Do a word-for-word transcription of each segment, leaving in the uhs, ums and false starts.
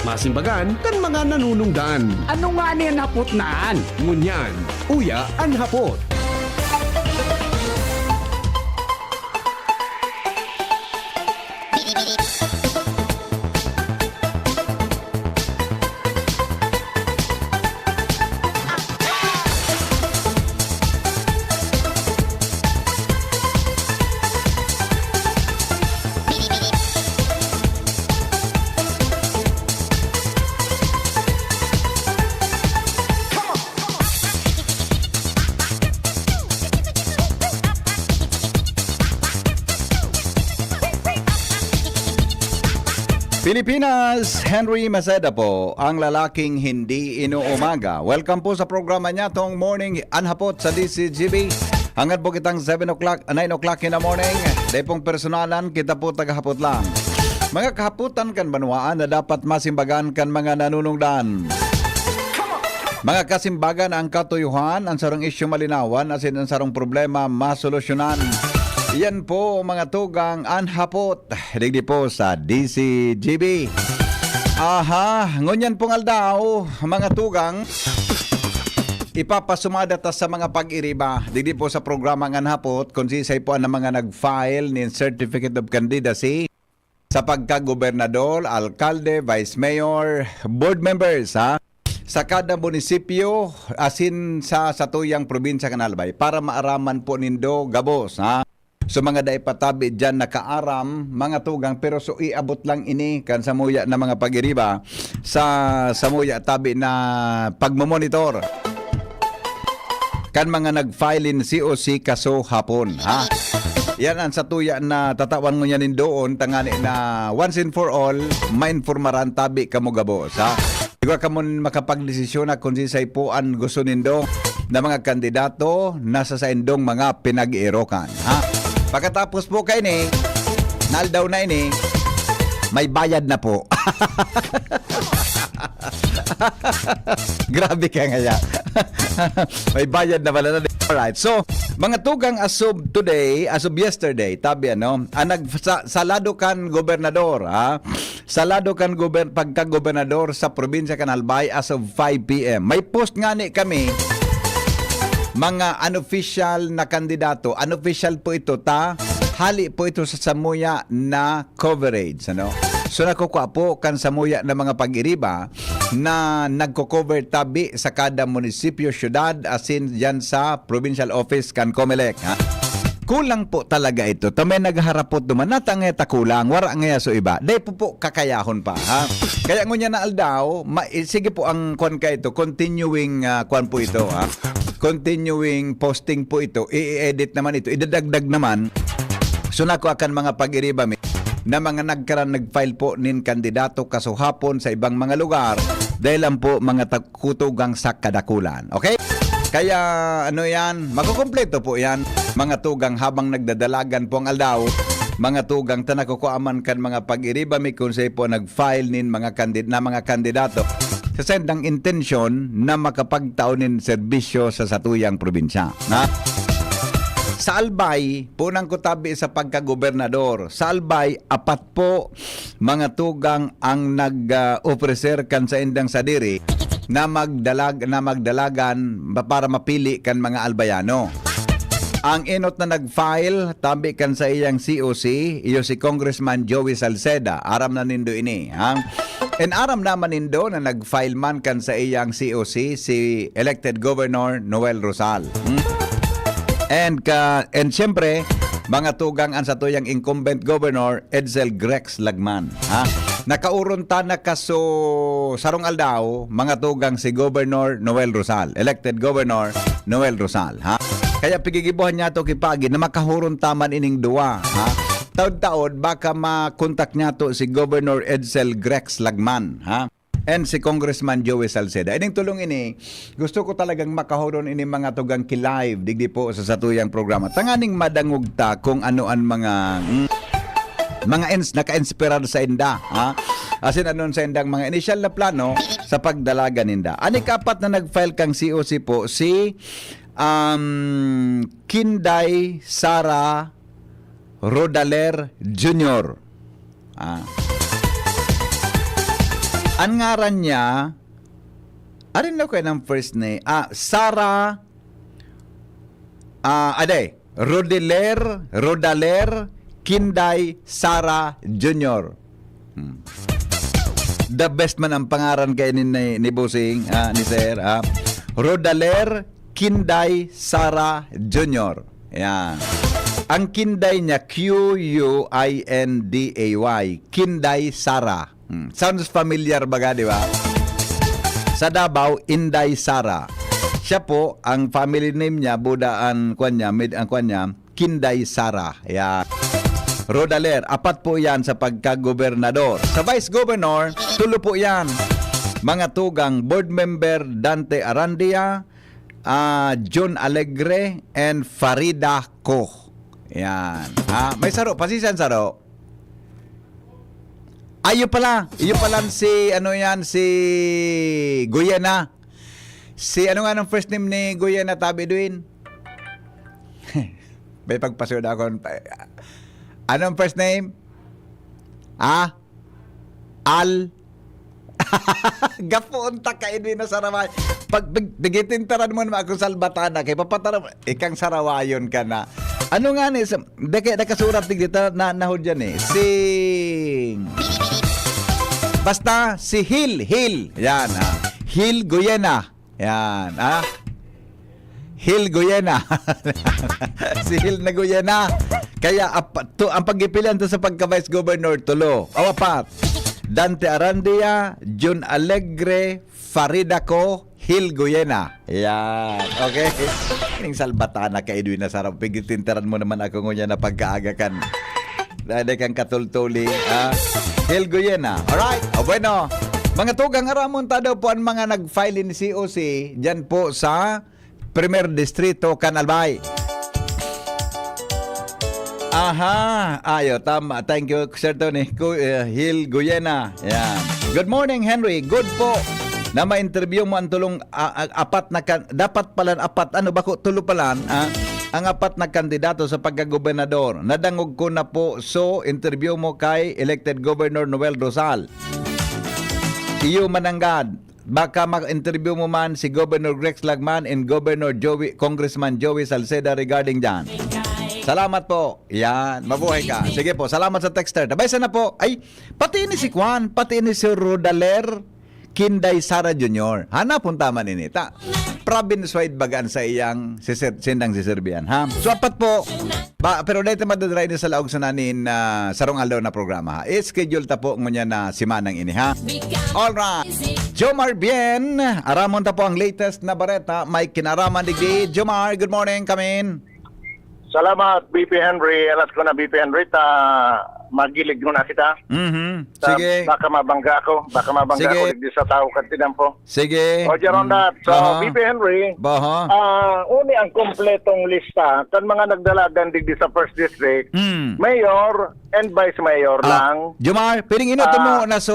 Masimbagan kan mga nanunungdan. Ano nga ni an hapot na an? Ngunyan, uya an hapot. Pilipinas, Henry Maceda po, ang lalaking hindi inuumaga. Welcome po sa programa niya tong morning, an hapot sa D C G B. Hangad po kitang seven o'clock, nine o'clock in the morning. Dai pong personalan, kita po tagahapot lang. Mga kahapotan kan banwaan na dapat masimbagan kan mga nanunungdan. Mga kasimbagan, ang katuyuhan, ang sarong isyu malinawan, asin ang sarong problema masolusyonan. Yan po, mga tugang, an hapot, digdi po sa D C G B. Aha, ngunyan pong aldaw, mga tugang, ipapasumada ta sa mga pag-iriba. Digdi po sa programa ngan hapot, kung sisay po ang mga nag-file nin Certificate of Candidacy sa pagkagobernador, alkalde, vice mayor, board members, ha? Sa kada munisipyo, asin sa satuyang probinsya kan Albay, para maaraman po nindo gabos, ha? So, mga dai pa tabi diyan nakaaram, mga tugang, pero so iabot lang ini kan samuya na mga pag-iriba sa samuya tabi na pagmomonitor kan mga nag-file in C O C kaso hapon, ha? Yan ang satuya na tatawan ngunyan nin doon, tangani na once and for all, mainformaran tabi kamo gabos, ha? Igwa kamo makapagdesisyon na kung sisay po an gusto nindo na mga kandidato na sa saindong mga pinag-eerokan, ha? Pagkatapos po kaini, na aldaw na ini, may bayad na po. Grabe ka ngaya. May bayad na pala. Alright. So, mga tugang, as of today, as of yesterday, tabi ano, ang nag-, sa, sa lado kan gobernador, ha? Sa lado kan gober-, pagkagobernador sa probinsya kan Albay as of five P M. May post nga ni kami, mga unofficial na kandidato. Unofficial po ito, ta? Hali po ito sa samuya na coverage, ano? So, nakukuha po kan samuya na mga pag-iriba na nagko-cover tabi sa kada munisipyo, syudad, asin diyan sa provincial office kan Comelec, ha? Kulang po talaga ito. Ta may nagharapot duman, nata ngaya ta kulang, wara ngaya so iba. Dai po po kakayahon pa, ha? Kaya ngunyan na aldaw, ma-, eh, sige po ang kwan ka ito, continuing, ah, kwan po ito, ha? Continuing posting po ito, i-edit naman ito, idadagdag naman. So, nako akan mga pag-iriba mi na mga nagkaran nag-file po nin kandidato kasuhapon sa ibang mga lugar, dahil lang po mga tag-, kutugang sa kadakulan. Okay? Kaya, ano yan, makukumpleto po yan. Mga tugang habang nagdadalagan po ang aldaw, mga tugang ta nakukuha man kan mga pag-iriba mi kung sa'yo po nag-file nin mga kandid-, na mga kandidato sa sendang intensyon na makapagtao nin serbisyo sa satuyang probinsya. Na? Sa Albay, punang kutabi sa pagkagobernador. Sa Albay, apat po mga tugang ang nag, ah, ofrecer kan saindang sadiri na magdalag-, na magdalagan ba-, para mapili kan mga Albayano. Ang enot na nag-file, tabi kan saiyang C O C, iyo si Congressman Joey Salceda. Aram na nindo ini, ha? And aram naman nindo na nag-file man kan saiyang C O C, si elected Governor Noel Rosal. Hmm? And ka, and siyempre, mga tugang an satuyang incumbent governor, Edsel Grex Lagman. Ha? Nakauron ta na kaso sarong aldaw, mga tugang si Governor Noel Rosal, elected Governor Noel Rosal. Ha? Kaya pigigibuhan niya to kipagi na makahuron ta man ining duwa. Ha? Taod-taod, baka makontak niya to si Governor Edsel Grex Lagman. Ha? And si Congressman Joey Salceda. Ining tulong ini, gusto ko talagang makahuron ini mga tugang ki-live, digdi po sa satuyang programa. Tanganing madangog ta kung ano ang mga, mm, mga ins-, naka-inspirar sa inda, ha? Asin anon sa indang mga inisyal na plano sa pagdalagan ninda. An ikapat na nag-file kang C O C po, si, um, Kinday Sara Rodaler Junior. Ah. Ang ngaran niya, arin daw kayo ng first name? Ah, Sarah, ah, aday, Rodeler, Rodaler, Kinday, Sarah, Junior. Hmm. The best man ang pangaran kay ni, ni, ni Bossing, ah, ni Sir, ah. Rodaler, Kinday, Sarah, Junior. Yan. Ang Kinday niya, Q U I N D A Y. Kinday Sarah. Hmm. Sounds familiar baga, di ba? Sa Davao, Inday Sarah. Siya po, ang family name niya, Buda ang kwan niya, mid, ang kwan niya, Kinday Sarah. Yan. Rodaler, apat po yan sa pagkagobernador. Sa vice governor, tulo po yan. Mga tugang, board member Dante Arandia, ah, John Alegre, and Farida Co. Yan. Ha? May saro. Pasisyan saro. Ayo pala. Iyo pala si, ano yan, si Guyena. Si, ano nga nung first name ni Guyena, Tabi Edwin? May pagpasud ako. Anong first name? Ah? Al? Gapoon ta ka, Edwin, na saraway. Pag, pag, nagitintaran mo naman akong salbatana, kay papatara mo, ikang sarawayon ka na. Ano nga ni, sa, deke, nakasurat digdi ta, na, nahod yan eh. Sing. Basta, si Hil, Hil. Yan, ah. Hil Guyena. Yan, ah. Hil Guyena. Si Hil na Guyena. Kaya, apa, to, ang pagipilian to sa pagka-vice governor, tulo. O, apat. Dante Arandia, Jun Alegre, Farida Co, Hil Guyena. Yan. Okay? Ining salbatana ka, Edwin Nazarao. Pigitintaran mo naman ako ngunyan na pagkaaga kan. Dahil kang katultuli, ha? Hil Guyena. Alright. O, bueno. Mga tugang, aramon ta daw po ang mga nag-file in C O C dyan po sa Primer Distrito, kan Albay. Aha, ayo, tama. Thank you, Sir Tony. Ku-, eh, Hil Guyena. Yan. Good morning, Henry. Good po na ma-interview mo ang tulong, ah, ah, apat na kan-, dapat pala apat, ano, bako tulo pala, ah, ang apat na kandidato sa pagkagobernador. Nadangog ko na po, so interview mo kay elected Governor Noel Rosal. Iyo mananggad. Baka ma-interview mo man si Governor Rex Lagman and Governor Joey, Congressman Joey Salceda regarding dyan. Salamat po. Yan, mabuhay ka. Sige po, salamat sa texter. Tabay sana po. Ay, pati ini si Kwan, pati ini si Rodaler, Kinday Sara Junior. Hanapon ta man ini, ta. Province-wide baga an saiyang sisir-, sindang siserbihan, ha? So, apat po. Ba, pero dahil ta madadry na sa laog sa nanin na sarong aldaw na programa, ha? I-schedule ta po ngunyan na simanang ini, ha? Alright. Jomar Bien, aramon ta po ang latest na bareta. May kinaraman digdi. Jomar, good morning, kamin. Salamat, B P Henry. Alas ko na, B P Henry, ta magilig muna kita. Mhm. Ta Sige. Baka mabangga ako. Baka mabangga Sige. ako digdi sa tao kan tinampo. Sige. O, Jeron Mm. Dats. So, Aha. B P Henry, Baha. ah, uni ang kompletong lista kan mga nagdalagan digdi sa First District, Mm. mayor and vice mayor Ah, lang. Jomar, piring inot Ah. mo na so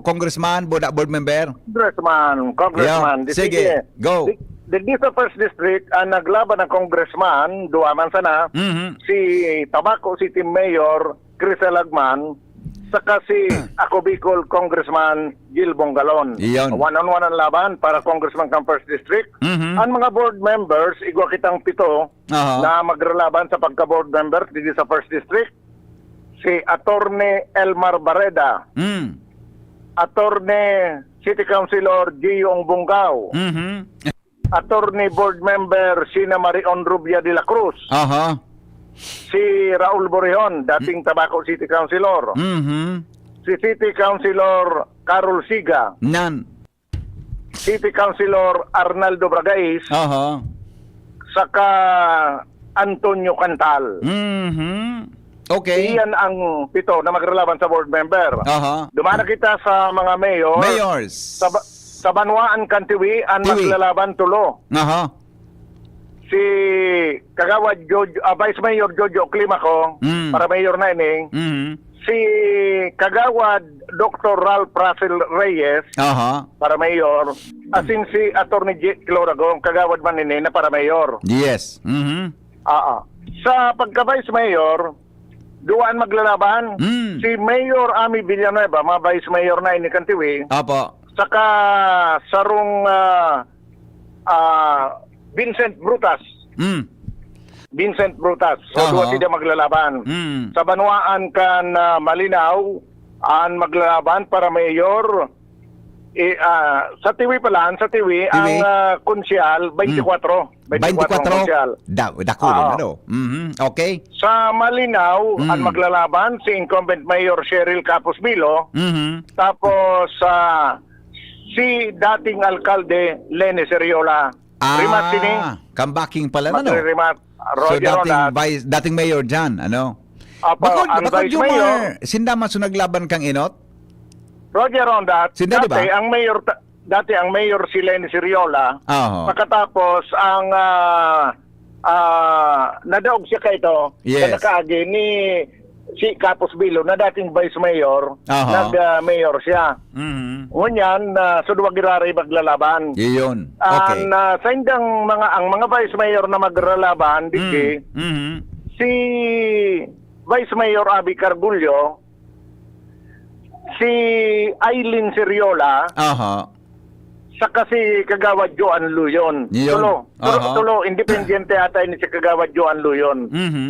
congressman, boda board member? Congressman, congressman. Yeah. Di Sige, sige. go. Di, digdi sa First District, ang naglaban ng congressman, duwa man sana, Mhm. si Tabaco City Mayor Crisel Lagman, saka si Ako Bicol Congressman Gil Bongalon. Iyon. One on one ang laban para congressman kang First District. Mhm. Ang mga board members, igwa kitang pito Aha. na magralaban sa pagka-board members digdi sa First District. Si Attorney Elmar Barreda, Mm. Attorney City Councilor Gio Bonggao, Mhm. Attorney Board Member Sina Marion Rubia de la Cruz, Aha. si Raul Borjon, dating Tabaco City Councilor, Mhm. si City Councilor Carol Siga, Nan. City Councilor Arnaldo Bragais, Aha. saka Antonio Cantal. Mhm. Okay. Iyan ang pito na magralaban sa board member. Aha. Dumana kita sa mga mayor. Mayors. Sa ba-, sa Banwaan kan Tiwi, ang Tiwi. maglalaban tulo. Aha. Si Kagawad Jojo, ah, Vice Mayor Jojo Climaco, Mm. para mayor na ini. Mhm. Si Kagawad Doktor Ralph Russell Reyes, Aha. para mayor. Asin si Attorney Jet Clorago, kagawad man ini na para mayor. Yes. Mhm. Oo. Sa pagka-vice mayor, Duwa an maglalaban. Mm. Si Mayor Ami Villanueva, mga vice mayor na ini kan Tiwi. Opo. Saka sarong, ah, ah, Vincent Brutas. Mm. Vincent Brutas. So, Aha. duwa sila maglalaban. Mm. Sa banwaan kan, ah, Malinao, an maglalaban para mayor, eh, ah, sa Tiwi pala, sa Tiwi, Tiwi? ang, ah, konsyal, Mm. baynte kwatro. Baynte kwatro ang Baynte kwatro? konsyal. Da-, dakul, Oo. ano? Mhm. Okay. Sa Malinao, Mm. ang maglalaban, si incumbent mayor Cheryl Capos Bilo. Mhm. Tapos, ah, si dating alkalde Leni Seriola. Ah, Rimat sini. Kambaking pala na, no? Magririmat. So, Roger dating Rondat. vice, dating mayor dyan, ano? Apo, Bakod, ang bakod vice yung mayor. mga sinda man so naglaban kang inot? Roger Rondat, Sinda, di ba? dati ang mayor ta-, dati ang mayor si Leni Seriola. Aho. Pagkatapos, ang, ah, ah, nadaog siya kaito, Yes. sa nakaagi ni si Capos Bilo na dating vice mayor, Aha. nag, ah, mayor siya. Mhm. Ngunyan, ah, so duwa giraray maglalaban. Iyon. Okay. An, ah, sa indang mga, ang mga vice mayor na maglalaban, digdi, Mm. Mhm. si Vice Mayor Abby Cargullo, si Aileen Seriola, Aha. saka si Kagawad Joan Luyon. Yun. Tulo. Tulo, Aha. tulo, independiente ata ini si Kagawad Joan Luyon. Mhm.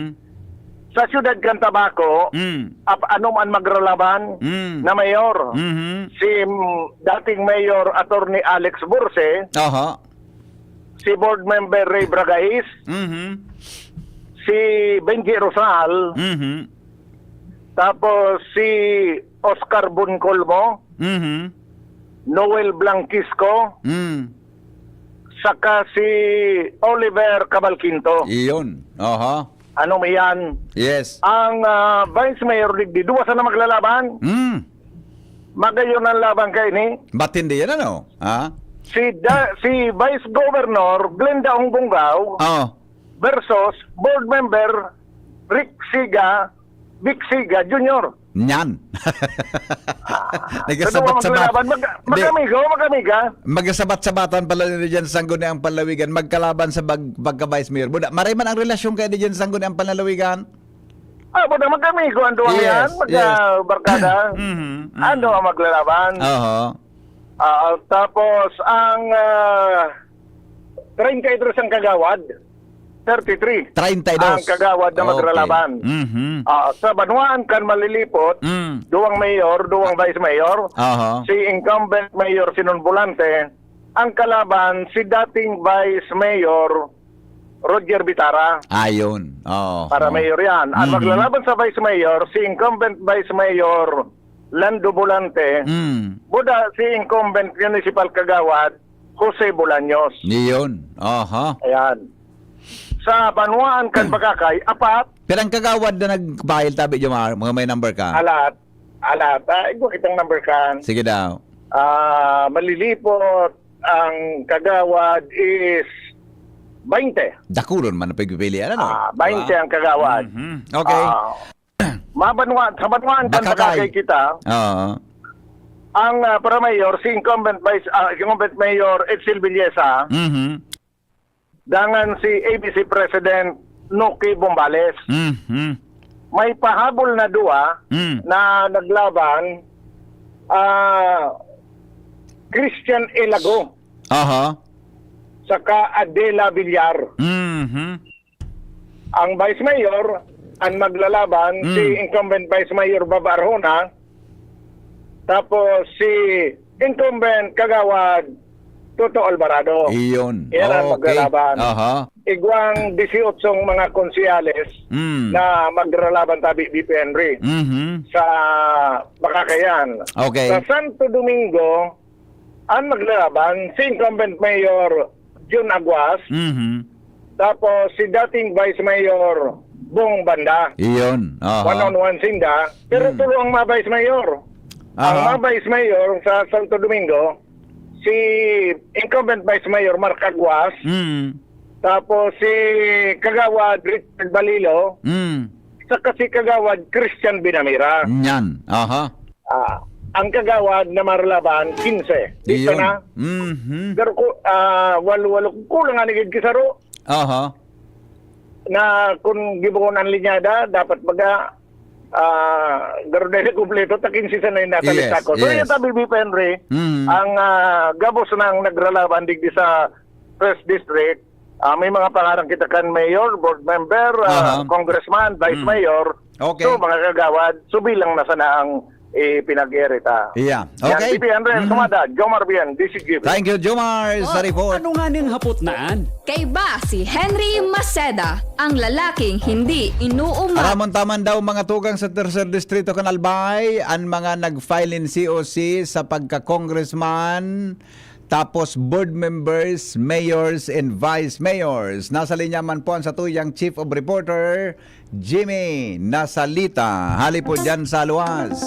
Sa siyudad kan Tabaco, Mm. ap-, ano man magralaban Mm. na mayor? Mhm. Si, mm, dating mayor Attorney Alex Burse, Aha. si board member Ray Bragais, Mhm. si Benji Rosal, Mhm. tapos si Oscar Boncolmo, Mhm. Noel Blanquisco, Mm. saka si Oliver Cabalquinto. Iyon. Aha. Ano mo yan? Yes. Ang, ah, Vice Mayor digdi, duwa sana maglalaban. Mm. Magayon ang laban kaini. Matindi yan, ano? Ha? Si da-, si Vice Governor Glenda Ongbongao Oh. versus Board Member Rick Siga, Vic Siga Junior. Nyan. Ah, Nagkasabat-sabat. sa duwa maglalaban. Mag-, Hindi. mag-amigo, mag-amiga. Magkasabat-sabatan pala ni dyan sa Sangguniang Panlawigan, magkalaban sa bag-, pagka-vice mayor. Buda, maray man ang relasyon kayo dyan sa Sangguniang Panlawigan? Ah, buda, mag-amigo ang duwang Yes, yan. Mag, yes. ah, barkada. Mhm, mhm. Ano ang maglalaban? Oho. Ah, tapos ang, ah, treinta y tres ang kagawad, thirty-three Treinta y dos. ang kagawad na Okay. magralaban. Mhm. Ah, sa banwaan kan Malilipot, Mm. duwang mayor, duwang vice mayor, Aha. si incumbent Mayor Sinon Volante, ang kalaban si dating Vice Mayor Roger Bitara. Ayun. Oo. Para Oo. mayor yan. Ang Mhm. maglalaban sa vice mayor, si incumbent Vice Mayor Lando Volante, Mm. buda si incumbent municipal kagawad, Jose Bolaños. Iyon. Aha. Ayan. Sa banwaan kan Bagakay, apat. Pirang kagawad na nagpahil tabi dyan, mga, mga may number ka? Alat. Alat. Ah, igwa kitang number kan. Sige daw. Ah, Malilipot, ang kagawad is baynte. Dakulon man ang pagpipilian, ano? Ah, baynte Diba? ang kagawad. Mhm. Okay. Ah, mabanwa-, sa banwaan kan Bagakay. Bagakay kita, Oo. ang, ah, para mayor, si incumbent vice, ah, incumbent mayor Edsel Villesa, Mhm. dangan si A B C President Noki Bombales. Mhm. May pahabol na duwa Mm. na naglaban, ah, Christian Elago Aha. saka Adela Villar. Mhm. Ang Vice Mayor, ang maglalaban, si Mm. incumbent Vice Mayor Baba Arjona, tapos si incumbent Kagawad Toto Alvarado. Iyon. Yan ang Okay. maglalaban. Aha. Igwang disiyotsong mga konsehales Mm. na magralaban tabi, B P Henry, Mhm. sa Bacacay yan. Okay. Sa Santo Domingo, ang maglalaban, si incumbent Mayor Jun Aguas, Mhm. tapos si dating Vice Mayor Bong Banda. Iyon. Aha. One on one sinda. Pero Mm. tulo ang mga Vice Mayor. Ang Aha. mga Vice Mayor sa Santo Domingo, si incumbent Vice Mayor Mark Aguas, Mm. tapos si Kagawad Richard Balilo, Mm. saka si Kagawad Christian Binamira. Yan. Aha. Ah, ang kagawad na maralaban, quince. Di Iyon. sana? Mhm. Pero ku-, ah, walo, walo. Kulang nga nagigkisaro Aha. na kung gibohon ang linyada, dapat baga Ah, garo na yung kumpleto, ta quince sana yung nasa Yes, lista ko. So, yes. Yun, tabi, B P Henry, Mm. ang, ah, gabos nang nagralaban digdi sa First District, ah, may mga pangaran kita kan mayor, board member, ah, Aha. congressman, vice Mm. mayor. Okay. So, mga kagawad, so bilang na sana ang, eh, pinag-irita. Yeah. Yan, Okay. B P Henry, Mm. Sumada, Jomar Bien, D C G B. Thank you, Jomar, sa Oh, report. ano nga ning hapot na an? Kaiba si Henry Maceda, ang lalaking hindi inuuma. Aramon taman daw mga tugang sa Tercer Distrito kan Albay, an mga nag-file nin C O C sa pagka-congressman, tapos board members, mayors, and vice mayors. Nasa linya man po ang satuyang chief of reporter, Jimmy Nasalita. Hali po dyan sa luwas.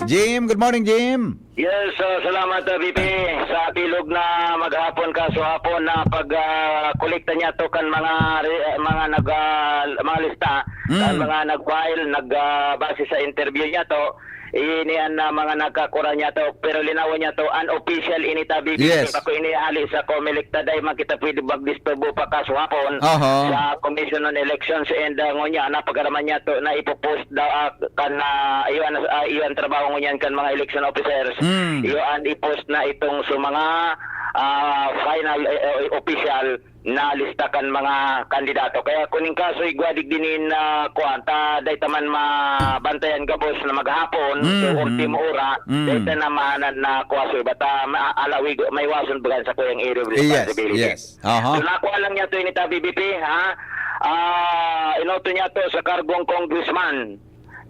Jim, good morning, Jim. Yes, uh, salamat, uh, B P. Sa bilog na maghapon, kaso hapon na pag, ah, kolekta niya to kan mga re-, mga nag, ah, mga lista, Mm. kan mga nag-file, nag, ah, base sa interview niya to, ini an, ah, mga nagkakura niya to, pero linawan niya to, unofficial ini ta, B P. Yes. Ako ini hali sa Comelec ta, dai man kita pwede magdisturbo pa kaso hapon Aha. sa Commission on Elections and, ah, ngunya, napagaraman niya to na ipopost daw, ah, kan, ah, iyo an, ah, iyo an trabaho ngunyan kan mga election officers. Mm. Iyo an i-post na itong sa mga, ah, final, eh, eh, official na lista kan mga kandidato. Kaya kuning kaso igwa digdi nin, ah, kuwan, ta dai ta man mabantayan gabos na maghapon, Mm, so mm. ultimo ora, Mm. dai ta na mahanan na kuwan, so iba ta ma-, alawig, maiwason baga sa kuyang area of Yes, responsibility. yes. Aha. So, nakuha lang niya to ini ta B B P, ha? Ah, inoto niya to sa kargong congressman.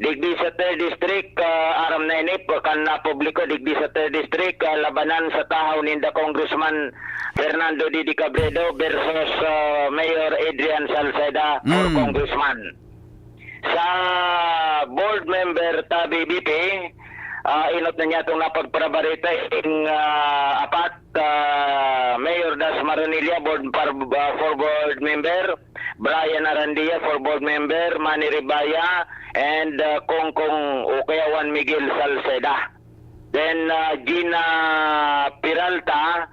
Digdi sa third District, ah, aram na ini, kan napubliko, digdi sa third District, ah, labanan sa tahaw ninda Congressman Fernando Didi Cabredo versus, ah, Mayor Adrian Salceda for Mm. Congressman. Sa board member ta B B P, ah, inot na niya itong napagparabarita, in, ah, apat, ah, Mayor Das Maronilla, board, par-, ah, for board member, Brian Arandia for board member, Manny Ribaya, and, ah, Kongkong o kaya Juan Miguel Salceda. Then, ah, Gina Peralta,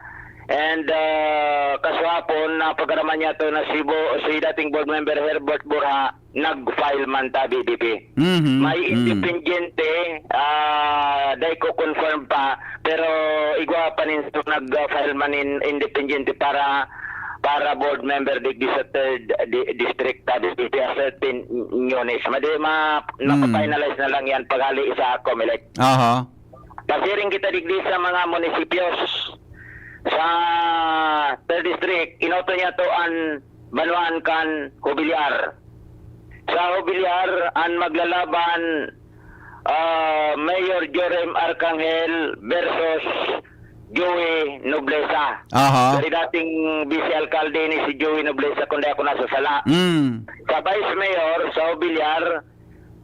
and, ah, kasuhapon, napagaraman niya to na si Bo-, si dating board member Herbert Borja, nag-file man ta, B B P. Mhm, May mhm. independiente, ah, dai ko confirm pa, pero igwa pa nin nag-file man in independiente para, para board member digdi sa third di-, district ta, B B P, sa thirteen Ñones. Madi-, ma-, Mm. mapa-finalize na lang yan paghali sa Comelec. Aha. Pasiring kita digdi sa mga munisipios sa third district, inoto niya to an banwaan kan Jubilear. Sa Jubilear, an maglalaban, ah, Mayor Jorim Arcangel versus Joey Nobleza. Aha. Dari dating vice alkalde ni si Joey Nobleza, kung di ako nasasala. Mm. Sa vice mayor, sa Jubilear,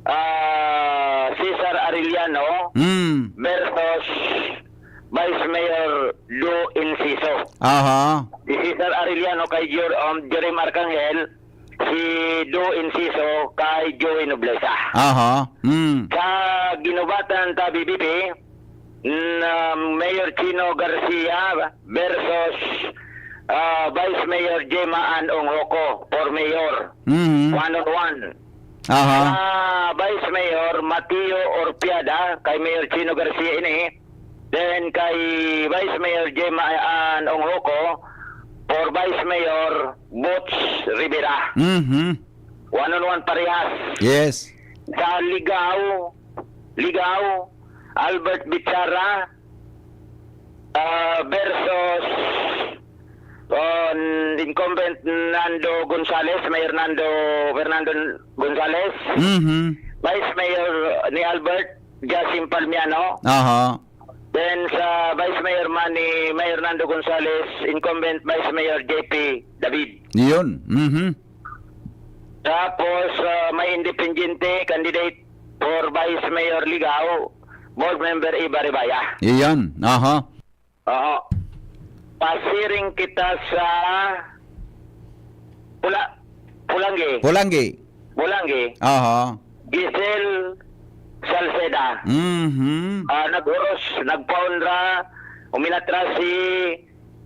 ah, Cesar Arellano Mm. versus Vice Mayor Do Enciso. Aha. Si Cesar Arellano kay Jor-, um, Jorim Arcangel, si Do Enciso kay Joey Nobleza. Aha. Mm. Sa ginubatan ta B B P, na Mayor Chino Garcia versus, ah, Vice Mayor Gemma Ann Onghoco for mayor. Mhm. One on one. Aha. Sa Vice Mayor Mateo Orpiada, kay Mayor Chino Garcia ini. Then kay Vice Mayor Gemma Ann Onghoco, for Vice Mayor Boots Rivera. Mhm. One on one parehas. Yes. Sa Ligao, Ligao, Albert Bichara, ah, versus, ah, incumbent Nando Gonzales, Mayor Nando, Fernando Gonzales. Mhm. Vice Mayor ni Albert, Jasim Palmiano. Aha. Then sa Vice Mayor man ni Mayor Nando Gonzales, incumbent Vice Mayor J P David. Yun. Mhm. Tapos, ah, may independiente candidate for Vice Mayor Ligao, Board Member Iba Ribaya. Iyan. Aha. Oo. Pasiring kita sa Pula-, Pulanggi. Pulanggi. Pulanggi. Aha. Giselle Salceda. Mhm. Ah, naghuros, nagpaunra, uminatras si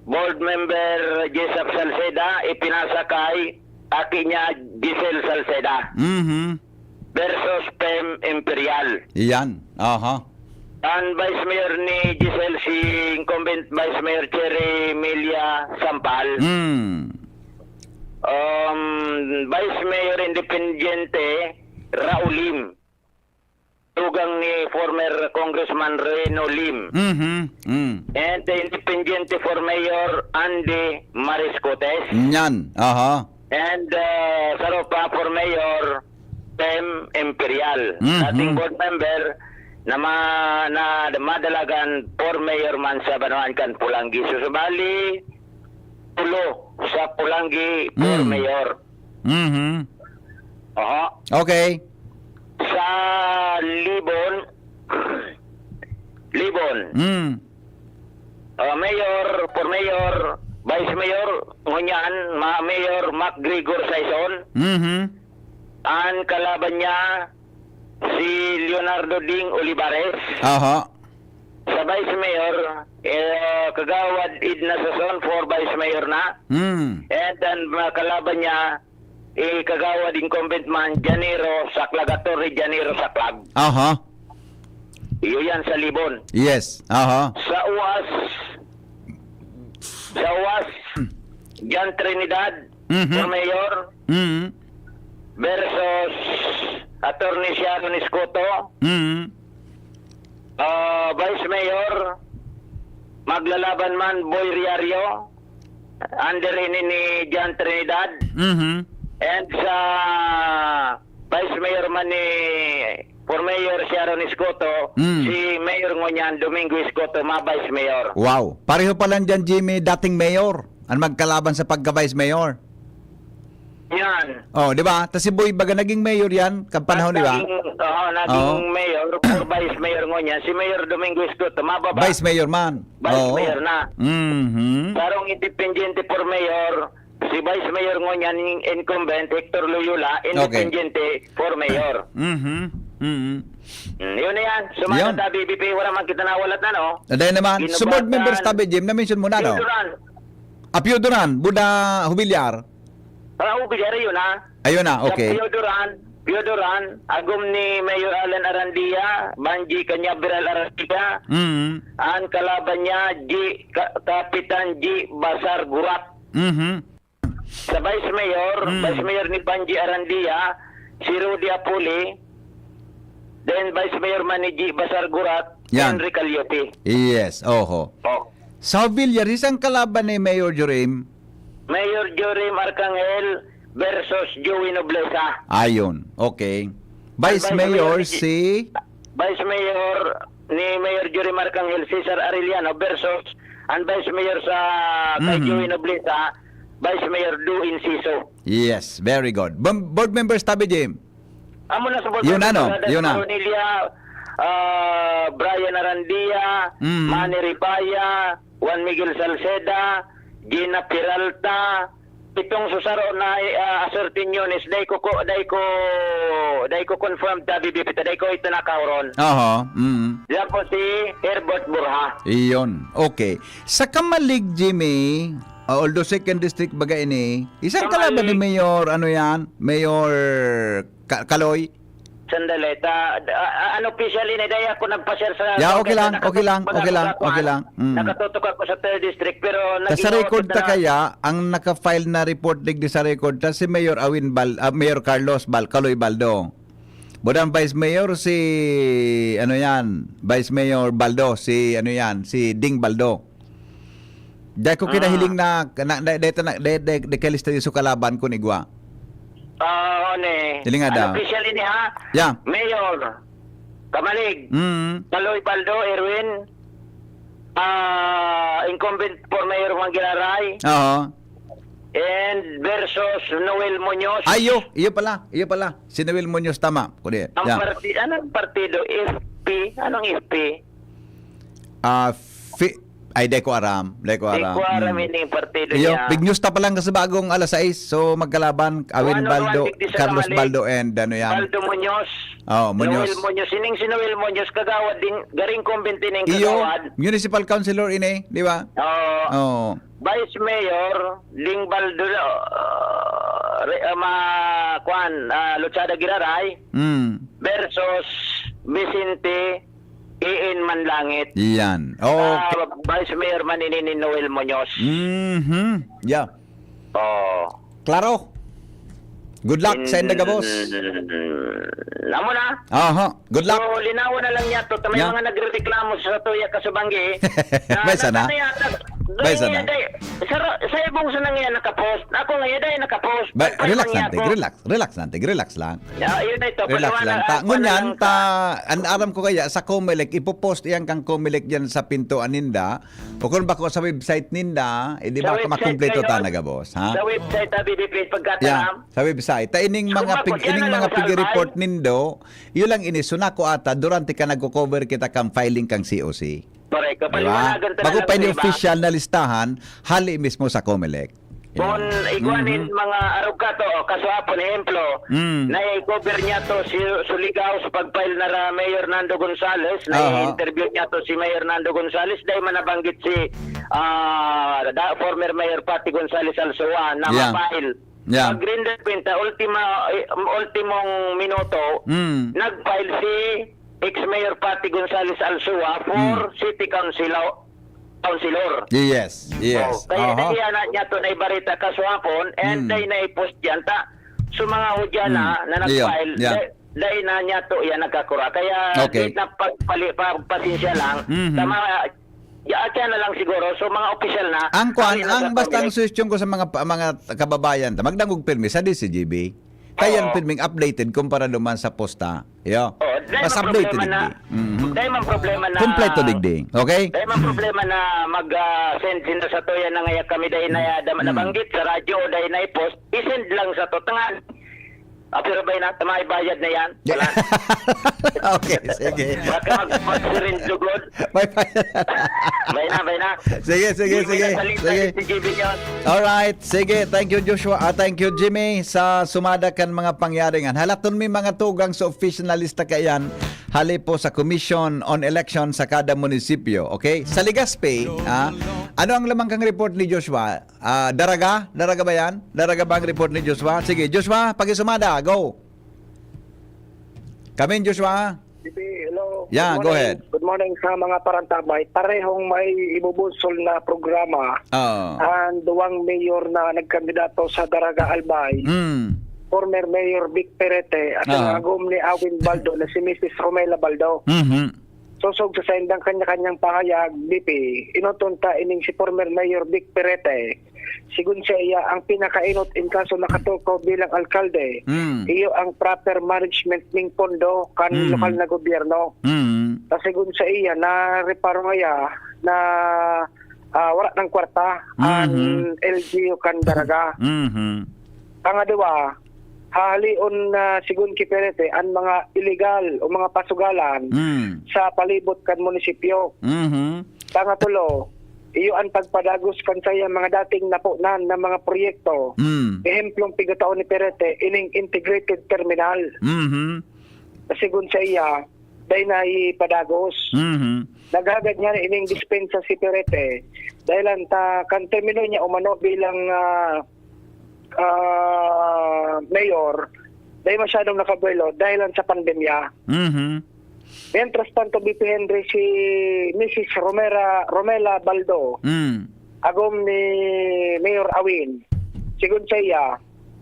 Board Member Jessup Salceda, ipinasa kay aki niya, Giselle Salceda. Mhm. versus Pem Imperial. Iyan. Aha. Ang Vice Mayor ni Giselle, si incumbent Vice Mayor Cherry Melia Sampal. Hmm. Um, Vice Mayor Independiente, Raulim. Tugang ni former Congressman Reno Lim. Mhm. Mm. And the Independiente for Mayor, Andy Mariscotes. Yan. Aha. And, uh, saro pa for Mayor, Pem Imperial. Mhm. Dating board member na ma-, na madalagan for mayor man sa banwaan kan Polangui. So, subali, tulo sa Polangui for Mm. mayor. Mhm. Aha. Okay. Sa Libon, Libon. Mm. Ah, mayor, for mayor, vice mayor, ngunyan, ma-, Mayor Mac Gregor Saison. Mhm. Ang kalaban niya, si Leonardo Ding Olivares. Aha. Sa vice mayor, eh, Kagawad Edna Sason for vice mayor na. Hmm. And ang mga kalaban niya, eh, Kagawad incumbent man, Janiro Saklag, Attorney Janiro Saklag. Aha. Iyo yan sa Libon. Yes. Aha. Sa UAS, sa UAS, John Trinidad, Mhm. for mayor, Mhm. versus Attorney Sharon Escoto. Mhm. Ah, Vice Mayor, maglalaban man Boy Riario, under ini ni John Trinidad. Mhm. And sa Vice Mayor man ni for Mayor Sharon Escoto, Mm. si Mayor ngunyan Domingo Escoto, ma-Vice Mayor. Wow. Pareho pa lang dyan, Jimmy, dating mayor ang magkalaban sa pagka-Vice Mayor. Yan. Oh, di ba? Tas si Boy baga naging mayor yan, kan panahon, di ba? Naging, oo, naging Oo. mayor or vice mayor ngunyan, si Mayor Domingo Escoto, mababa. Vice mayor man. Vice Oo. mayor na. Mhm. Sarong independiente for mayor, si Vice Mayor ngunyan, incumbent, Hector Loyola, Okay. independiente for mayor. Mhm. Mhm. Mm, yun na yan. Sumama Yun. sa B B P, wala man kita nawalat na, no? Aday naman. So, board Ginubatan. members tabi, Jim, na-mention mo na, no? Pio Duran. Ah, Pio Duran, Buda Hubilyar. Ah, Hubilyar, yun, ha? Ayun na, Sa okay. Pio Duran, Pio Duran, agom ni Mayor Alan Arandia, Banji Cañaveral Arandia, Mm. ang kalaban niya, G, Ka-, Kapitan G Basar Gurat. Mhm. Sa Vice Mayor, Mm. Vice Mayor ni Banji Arandia, si Rudy Apuli, then Vice Mayor man ni G Basar Gurat, Yan. Henry Caliote. Yes, oho. Oh. Sa Villar, isang kalaban ni Mayor Jorim? Mayor Jorim Arcangel versus Joey Nobleza. Ayun, okay. Vice Vice Mayor Mayor si si Vice Mayor ni Mayor Jorim Arcangel, Cesar Arellano versus ang Vice Mayor sa kay Mhm. Joey Nobleza, Vice Mayor Du Inciso. Yes, very good. Bam-, board members tabi, Jim? Amo na sa board Yun na, members, no? Brother Yun na. Cornelia, ah, Brian Arandia, Mm. Manny Ripaya, Juan Miguel Salceda, Gina Peralta, itong susaro na, ah, Asor Quiñones, dai ko, ko, dai ko, dai ko confirmed sa B B P ta, dai ko ito nakauron. Oho, mm. Diyan po si Herbert Borja. Iyon. Okay. Sa Camalig, Jimmy, ah, although second district baga ini, isang Camalig. kalaban ni Mayor, ano yan? Mayor Ka-, Kaloy? Sandali, ta, ah, ah, ano, official ini, dai ako nagpa-share sa Yeah, okay lang, okay lang, okay lang, okay lang. Mm. Nakatutok ako sa third district, pero Ta sa naging record ta na kaya, ang naka-file na report digdi sa record ta si Mayor Awin Bal-, ah, Mayor Carlos Bal-, Kaloy Baldo. Buda ang Vice Mayor si, ano yan, Vice Mayor Baldo, si, ano yan, si Ding Baldo. Dai ko Ah. kinahiling na, na, na, dai ta na, dai, dai, dai kalista di su kalaban kun igwa. Ah, oo, ni. Dili nga Ano daw. official ini, ha? Yeah. Mayor, Kamalig, Mm. Kaloy Baldo, Erwin, ah, incumbent for mayor Juan Giraray, Oo. and versus Noel Muñoz. Ay, iyo, iyo pala, iyo pala. Si Noel Muñoz, tama. Kundi, Ang yeah. parti-, anong partido? F P? Anong F P? Ah, fi-, ay, di ko aram. Di ko Di aram. ko aram Mm. ini yung partido Iyo, niya. Big News ta pa lang kasi bagong alas sais. So, magkalaban, Awin One oh one Baldo, digdi sa Carlos Camalig. Baldo and ano yan. Baldo Muñoz. Oh, Muñoz. Noel Muñoz. Sining si Noel Muñoz, kagawad din, garing kumbente ning Iyo, kagawad. Municipal Councilor ini, di ba? Oo. Oo. Vice Mayor, Ding Baldo, ah, Re-, ah, ma-, kwan, ah, Luchada Giraray Mm. versus Vicente Iin Manlangit. Yan. Okay. Ah, Vice Mayor man ini ni Noel Muñoz. Mhm. Yeah. Oh. Klaro. Good luck sa inda gabos. Mm, amo na. Aha. Good luck. So, linawon na lang niya to. Ta may Yeah. mga nagrereklamo sa tuya kasubanggi. May sana? Nagkano yata? May sana? Dai, sa, sa ibong sa nang yan nakapost. Ako nga, dai nakapost. Ba, Pagpalibang relax niya lang, Tig. ako. Relax. Relax lang, Tig. Relax lang. Ya, yun na ito. Relax Paliwanag lang. Ta, ako na ngunyan, lang ta, ta. An aram ko kaya, sa Comelec, ipopost iyan kang Comelec diyan sa pintuan ninda. O kung bako sa website ninda, eh, di Sa ba, website makumpleto kayo, ta na gabos, ha? Sa website, sabi ni Pete, pagkataram. Yeah, sa website. Ta ining So, mga bako, pig-, siya ining na mga lang sa pig-report Albay. nindo, yun lang ini. So, nako ata, durante ka nagko-cover kita kang filing kang C O C. Correct. Di ba? Kapaliwanagan ta na Bago lang pa ini sa iba. official na listahan, hali mismo sa Comelec. Bon, Yeah. igwa nin Mhm. mga arog ka to, o, kaso hapon, ehemplo, Mm. na-cover niya to si Surigao sa pag-file na ra Mayor Nando Gonzales, Aha. na-interview niya to si Mayor Nando Gonzales, dahil man nabanggit si, ah, da-, former Mayor Patty Gonzales Alzua na Yeah. ma-file. Yeah. Pag-render kwenta, ultima, eh, ultimong minuto, Mm. nag-file si ex-Mayor Patty Gonzales Alzua for Mm. city council, councilor. Yes, yes. Oh, kaya Aha. dai na niya to naibarita kaswapon, and Mm. dai na-post yan. Ta, so mga hudya na, Mm. na Yeah, nag-file, yeah. dai, dai na niya to yan nagkakura. Kaya Okay. di na pagpali-, pagpasensya lang. Mhm. Tama, ya, siya na lang siguro. So, mga opisyal na, Ang kwan, ang ang basta ang nagpapakulit. suhestyon ko sa mga pa-, mga kababayan, ta, magdangog pirmi sa D C G B. Kaya Oo. pirming updated kumpara duman sa posta. Yo. Oo, dahil Mas ang updated problema na, digdi. Mhm. dahil ang problema na, Kompleto digdi. Okay? dahil ang problema na mag, ah, send sila sa tuya na ngaya kami dahil na, Mm. na, Mm. nabanggit sa radyo o dahil na i-post, i-send lang sa to. Tangan, ah, pero bay na, may bayad na yan. Wala. Okay, sige. Baka mag-, mag-surrender lugod. May bayad. Bay na, bay na. Sige, sige, Hindi sige. na salita Sige. si G B yun. Alright. Sige. Thank you, Joshua. Ah, thank you, Jimmy, sa sumada kan mga pangyaringan. Halaton mi mga tugang sa official na lista kaiyan. Hali po sa Commission on Election sa kada munisipyo. Okay? Sa Legazpi, ah, ano ang lamang kang report ni Joshua? Ah, Daraga? Daraga ba yan? Daraga ba ang report ni Joshua? Sige, Joshua, pakisumada. Go. Kamin, Joshua. Bibi, hello. Yeah, Good go morning. ahead. Good morning sa mga parantabay. Parehong may ibubusol na programa Oo. ang duwang mayor na nagkandidato sa Daraga Albay. Mm. Former Mayor Vic Perete at ang Aha. agom ni Awin Baldo na si Missus Romela Baldo. Mhm. Sosog sa saindang kanya-kanyang pahayag, B P, inoton ta ining si former Mayor Vic Perete. Sigon sa iya, ang pinakainot in kaso nakatukaw bilang alkalde, Mm. iyo ang proper management ning pondo kan Mm. lokal na gobyerno. Mm. Ta sigon sa iya, nareparo niya na, ah, wala nang kwarta ang Mhm. L G U kan Daraga. Mhm. Pangaduwa, hahalion na sigon ki Perete an mga iligal o mga pasugalan Mm. sa palibot kan munisipyo. Mhm. Pangatulo, iyo an pagpadagos kan saiyang mga dating naponan na mga proyekto. Mm. Ehemplong pigataon ni Perete, ining integrated terminal. Mhm. Na sigon sa iya, dai na ipadagos. Mhm. Naghagad niya ining dispensa si Perete. Dahil lang ta, kan termino niya umano bilang, ah, ah, mayor, dai masyadong nakabuelo dahil lang sa pandemya. Mhm. Mientras tanto, B P Henry, si Missus Romera, Romela Baldo, Mm. agom ni Mayor Awin, sigon sa iya,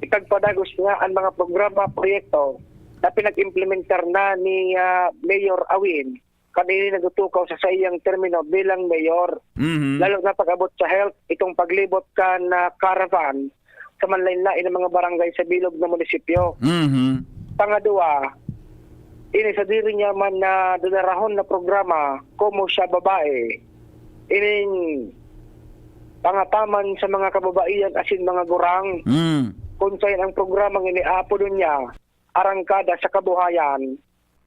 ipagpadagos niya ang mga programa, proyekto na pinag-implementar na ni, ah, Mayor Awin kan ini nagtutukaw sa saiyang termino bilang mayor, Mhm. lalo na pag-abot sa health, itong paglibot kan, ah, caravan sa manlain-lain na mga barangay sa bilog na munisipyo. Mhm. Pangaduwa, ini sadiri niya man na dadarahon na programa, Komo Siya Babae, ining pangataman sa mga kababaihan asin mga gurang. Mm. Kun saen ang programang ini aapodon niya, Arangkada sa Kabuhayan.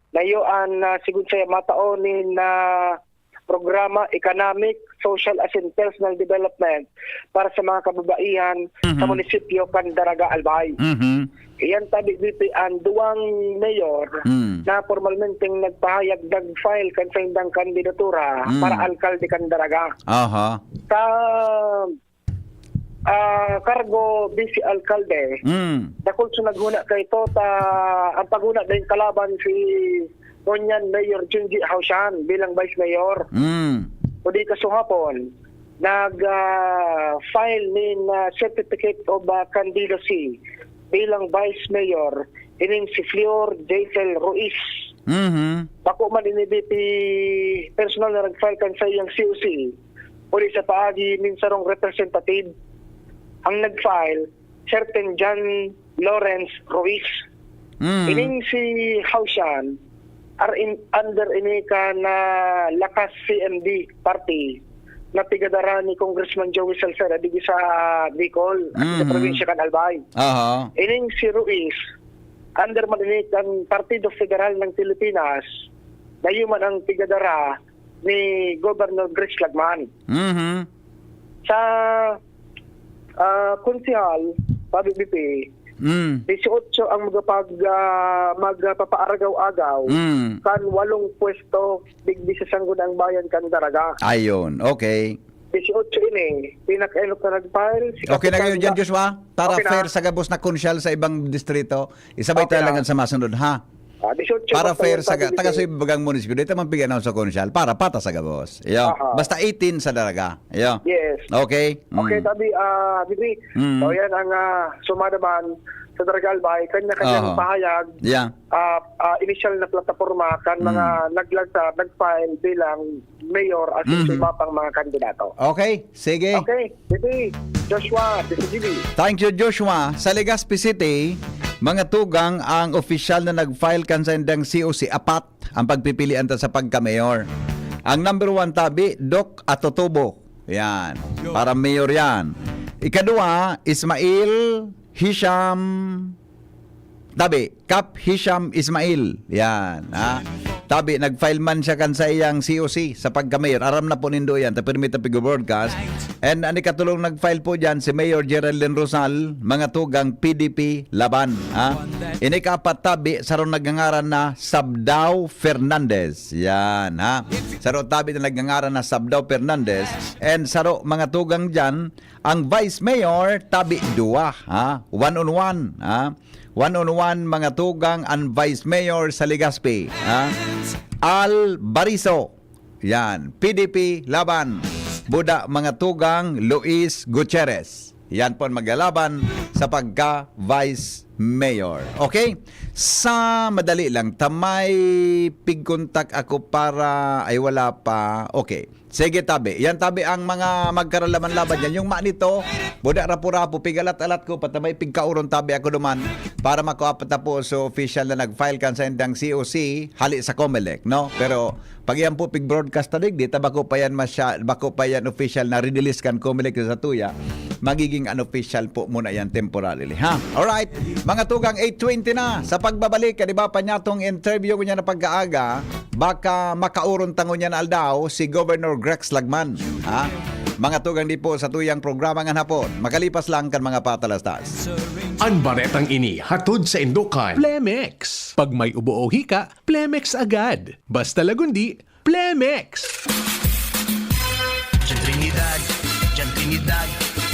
Na iyo an, ah, sigon saiya, matao nin, ah, programa, economic, social, asin personal development para sa mga kababaihan sa Mhm. munisipyo kan Daraga Albay. Mhm. Iyan tabi, B P, an duwang mayor Mm. na pormalmenteng nagpahayag, nag-file kan saindang kandidatura Mm. para alkalde kan Daraga. Aha. Sa ah, kargo, vice alkalde. Mm. Dakul sa naghuna kaito ta ang paghuna dahil kalaban si ngunyan Mayor Junji Haushan bilang vice mayor. Mm. Kundi kasuhapon, nag, ah, file nin, ah, certificate of, ah, candidacy bilang vice mayor ining si Flor Jezal Ruiz. Mhm. Bako man ini B P personal na nag-file kan sa iyang C O C, kundi sa paagi nin sarong representative ang nag-file, certain John Lawrence Ruiz. Mhm. Ining si Haushan, are in, under ini kan Lakas C M D party na pigadara ni Congressman Joey Salceda digdi sa Bicol, at sa Mhm. probinsya kan Albay. Aha. Ining si Ruiz, under man ini kan Partido Federal ng Pilipinas, na iyo man ang pigadara ni Governor Grace Lagman. Mhm. Sa, ah, konsehal, sabi B P, Mm. dieciocho ang magpapag-, ah, magpapaaragaw-agaw Mm. kan walong pwesto digdi sa Sangguniang Bayan kan Daraga. Ayun, okay. Dieciocho ini, pinakainot na nag-file, si Okay na kayo Kapitan dyan, Ga- Joshua? Para Okay na. fair sa gabos na konsyal sa ibang distrito, isabay Okay tayo na. lang sa masunod, ha? Ah, dieciocho Para basta fair yun, sa sabi ga-, ni taga Sir. Sa ibagang munisipyo, dito man piganaw sa konsyal, para patas sa gabos. Iyo. Aha. Basta eighteen sa Daraga. Iyo. Yes. Okay? Okay, Mm. sabi, ah, Bibi, Mm. so yan ang, ah, sumada man sa Daraga Albay, kanya-kanyang Aha. pahayag, Yeah. ah, ah, inisyal na plataporma kan mga Mm. naglansar, nag-file bilang mayor at Mhm. sa iba pang mga kandidato. Okay, sige. Okay, Bibi, Joshua, this is Bibi. Thank you, Joshua. Sa Legazpi City, mga tugang, ang opisyal na nag-file kan saindang C O C, apat ang pagpipilian ta sa pagka-mayor. Ang number one tabi, Doc Atotubo. Yan. Para mayor yan. Ikadua, Ismail Hisham. Tabi, Kap Hisham Ismail. Yan, ha? Tabi, nag-file man siya kan sa iyang C O C sa pagka-mayor. Aram na po nindo yan. Ta pirmi ta pig-broadcast. And ang ikatulong nag-file po dyan, si Mayor Geraldine Rosal, mga tugang P D P Laban, ha? Inikaapat tabi, sarong nagngangaran na Sabdao Fernandez. Yan, ha? Saro tabi na nagngangaran na Sabdao Fernandez. And saro, mga tugang dyan, ang Vice Mayor, tabi dua, ha? One on one, ha? One on one, mga tugang, ang Vice Mayor sa Legazpi, ha? Al Bariso. Yan, P D P Laban. Buda, mga tugang, Luis Gutierrez. Yan po ang maglalaban sa pagka Vice Mayor. Okay? Sa madali lang, ta may pigkontak ako para, ay, wala pa. Okay. Sige, tabi. Yan, tabi, ang mga magkaralaman-laban yan. Yung manito, buda rapu-rapu, pigalat-alat ko, pata may pigkauron, tabi, ako duman, para makuha pa ta po sa official na nag-file kan sa indang C O C, hali sa Comelec, no? Pero pag yan po pig-broadcast ta digdi, ta bako pa yan masya-, bako pa yan official na release kan Comelec sa tuya, magiging unofficial po muna yan temporarily, ha? Alright, mga tugang, eight twenty na. Sa pagbabalik, di ba, panyatong interview ko niya na pag-aaga, baka makauron tango niya na aldaw si Governor Grex Lagman, ha? Mga tugang, di po sa tuyang programa nga hapon. Makalipas lang kan mga patalastas. An baretang ini hatod sa indokan Plemex. Pag may ubo o hika, Plemex agad. Basta lagundi, Plemex! Diyan Trinidad, diyan Trinidad,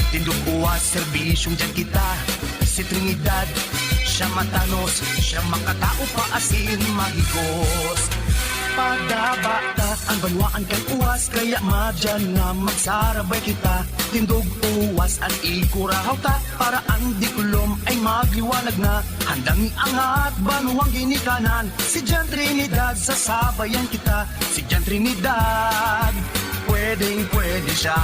tindog uwas, serbisyong diyan kita. Si Trinidad, siya matanos, siya makatao pa asin mahigos. Padaba ta an banwaan kan uwas, kaya madyan na magsarabay kita. Tindog uwas an ikurahaw ta, para an diklom ay magliwanag na. Handang iangat banwang ginikanan, si Jan Trinidad, sasabayan kita. Si Jan Trinidad, pwedeng-pwede siya.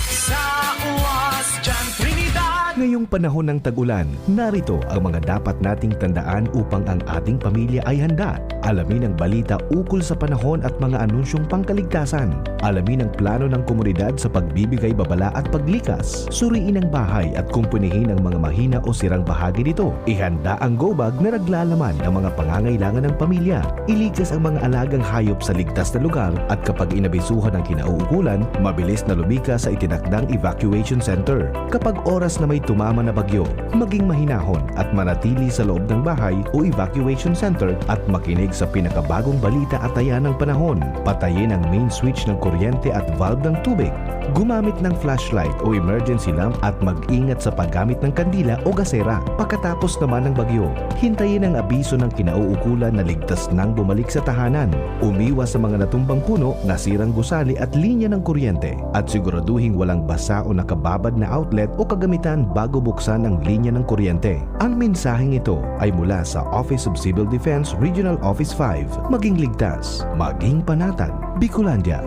Sa uwas, Jan Trinidad. Ngayong panahon ng tag-ulan, narito ang mga dapat nating tandaan upang ang ating pamilya ay handa. Alamin ang balita ukol sa panahon at mga anunsyong pangkaligtasan. Alamin ang plano ng komunidad sa pagbibigay babala at paglikas. Suriin ang bahay at kumpunihin ang mga mahina o sirang bahagi nito. Ihanda ang go bag na naglalaman ng mga pangangailangan ng pamilya. Ilikas ang mga alagang hayop sa ligtas na lugar at kapag inabisuhan ang kinauukulan, mabilis na lumikas sa itinakdang evacuation center. Kapag oras na may tumama na bagyo, maging mahinahon at manatili sa loob ng bahay o evacuation center at makinig sa pinakabagong balita at taya ng panahon. Patayin ang main switch ng kuryente at valve ng tubig. Gumamit ng flashlight o emergency lamp at mag-ingat sa paggamit ng kandila o gasera. Pagkatapos naman ng bagyo, hintayin ang abiso ng kinauukulan na ligtas nang bumalik sa tahanan. Umiwas sa mga natumbang puno, nasirang gusali at linya ng kuryente. At siguraduhing walang basa o nakababad na outlet o kagamitan bago buksan ang linya ng kuryente. Ang mensaheng ito ay mula sa Office of Civil Defense Regional Office five. Maging ligtas, maging panatag. Bicolandia.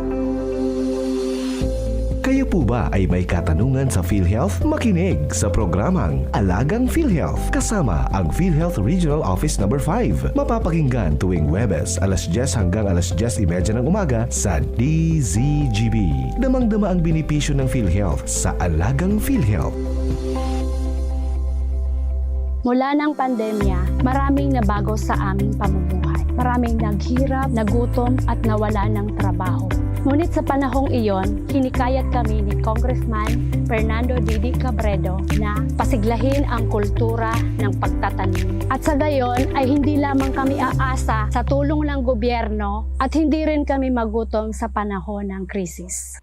Kayo po ba ay may katanungan sa PhilHealth? Makinig sa programang Alagang PhilHealth kasama ang PhilHealth Regional Office Number five. Mapapakinggan tuwing Huwebes alas diyes hanggang alas diyes y media ng umaga sa D Z G B. Damang-dama ang benepisyo ng PhilHealth sa Alagang PhilHealth. Mula ng pandemya, maraming nabago sa aming pamumuhay. Maraming naghirap, nagutom at nawala ng trabaho. Ngunit sa panahong iyon, hinikayat kami ni Congressman Fernando Didi Cabredo na pasiglahin ang kultura ng pagtatanim. At sa gayon ay hindi lamang kami aasa sa tulong ng gobyerno at hindi rin kami magutom sa panahon ng krisis.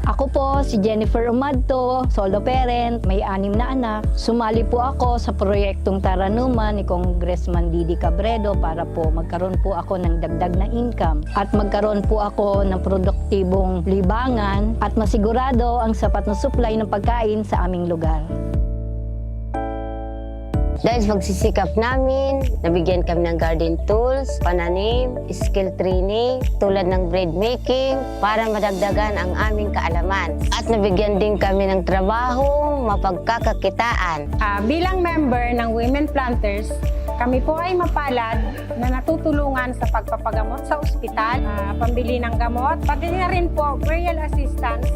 Ako po si Jennifer Umadto, solo parent, may anim na anak. Sumali po ako sa proyektong Taranuman ni Congressman Didi Cabredo para po magkaroon po ako ng dagdag na income at magkaroon po ako ng produktibong libangan at masigurado ang sapat na supply ng pagkain sa aming lugar. Dahil sa pagsisikap namin, nabigyan kami ng garden tools, pananim, skill training, tulad ng bread making, para madagdagan ang aming kaalaman. At nabigyan din kami ng trabaho, mapagkakakitaan. Ah, bilang member ng Women Planters, kami po ay mapalad na natutulungan sa pagpapagamot sa ospital, ah, pambili ng gamot, pati na rin po burial assistance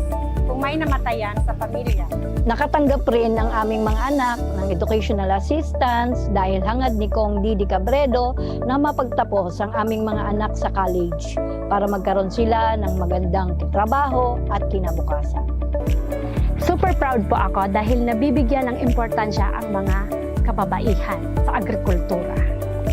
kung may namatayan sa pamilya. Nakatanggap rin ang aming mga anak ng educational assistance dahil hangad ni Cong Didi Cabredo na mapagtapos ang aming mga anak sa college para magkaroon sila ng magandang trabaho at kinabukasan. Super proud po ako dahil nabibigyan ng importansya ang mga kababaihan sa agrikultura.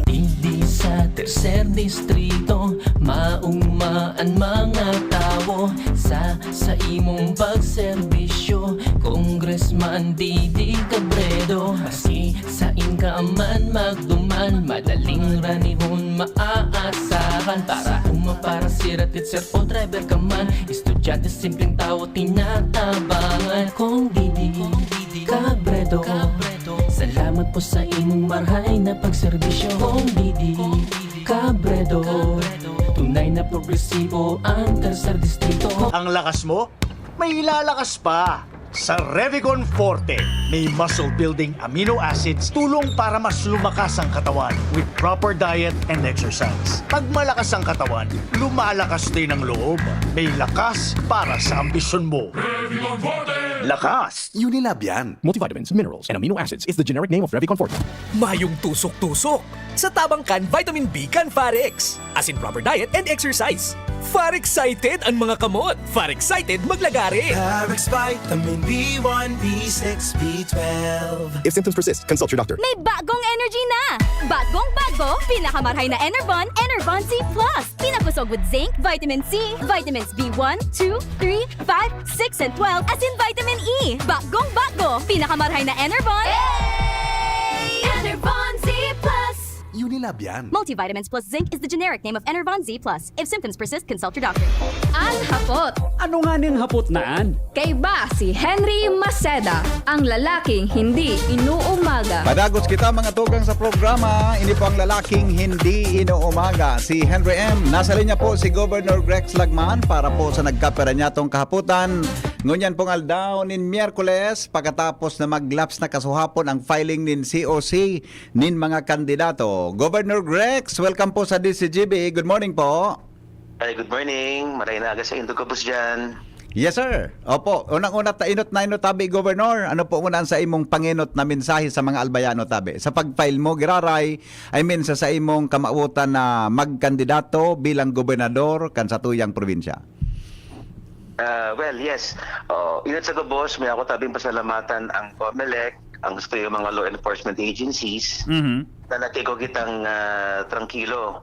Digdi sa tercer distrito, mauma an mga tawo sa, sa imong pagserbisyo, Congressman Didi Cabredo. Maski sain ka man magduman, madaling ranihon maaasahan. Para uma, para sira, teacher o driver ka man, estudyante, simpleng tawo, tinatabangan. Cong Didi Cabredo, salamat po sa imong marhay na pagserbisyo. Cong Didi Cabredo, tunay na progresibo ang tercer distrito. Ang lakas mo, may ilalakas pa! Sa Revicon Forte, may muscle-building amino acids, tulong para mas lumakas ang katawan with proper diet and exercise. Pag malakas ang katawan, lumalakas din ang loob. May lakas para sa ambisyon mo. Lakas! Unilab yan. Multivitamins, minerals, and amino acids is the generic name of Revicon Forte. Mayong tusok-tusok. Sa tabang kan vitamin B kan Farex. As in proper diet and exercise. Far-excited an mga kamot. Far-excited maglagare. Farex Vitamin B one, B six, B twelve. If symptoms persist, consult your doctor. May bagong energy na! Bagong bago, pinakamarhay na Enervon, Enervon C plus. Pinakusog with zinc, vitamin C, vitamins B one, two, three, five, six, and twelve, as in vitamin E. Bagong bago, pinakamarhay na Enervon. Enervon Z plus. Unilab yan. Multivitamins plus zinc is the generic name of Enervon Z plus. If symptoms persist, consult your doctor. An hapot. Ano nga ning hapot na an? Kaiba si Henry Maceda, ang lalaking hindi inuumaga. Padagos kita, mga tugang, sa programa. Ini po ang lalaking hindi inuumaga, si Henry M. Nasa linya po si Governor Grex Lagman para po sa nagkapira niyatong kahapotan. Ngunyan pong aldaw nin Miyerkules, pagkatapos na mag-lapse na kasuhapon ang filing nin C O C nin mga kandidato. Governor Grex, welcome po sa D Z G B. Good morning po. Ay, good morning. Maray na aga sa indo gabos dyan. Yes, sir. Opo. Unang-una, ta inot na inot tabi, Governor. Ano po muna ang sa imong panginot na mensahe sa mga albayano tabi? Sa pag-file mo, giraray, I mean, sa, sa imong kamawotan na magkandidato bilang gobernador kan satuyang probinsya? Ah, well, yes. Oh, inot sa gabos, may ako tabing pasalamatan ang COMELEC, ang satuyang mga law enforcement agencies, Mhm. na nagkigo kitang ah, trangkilo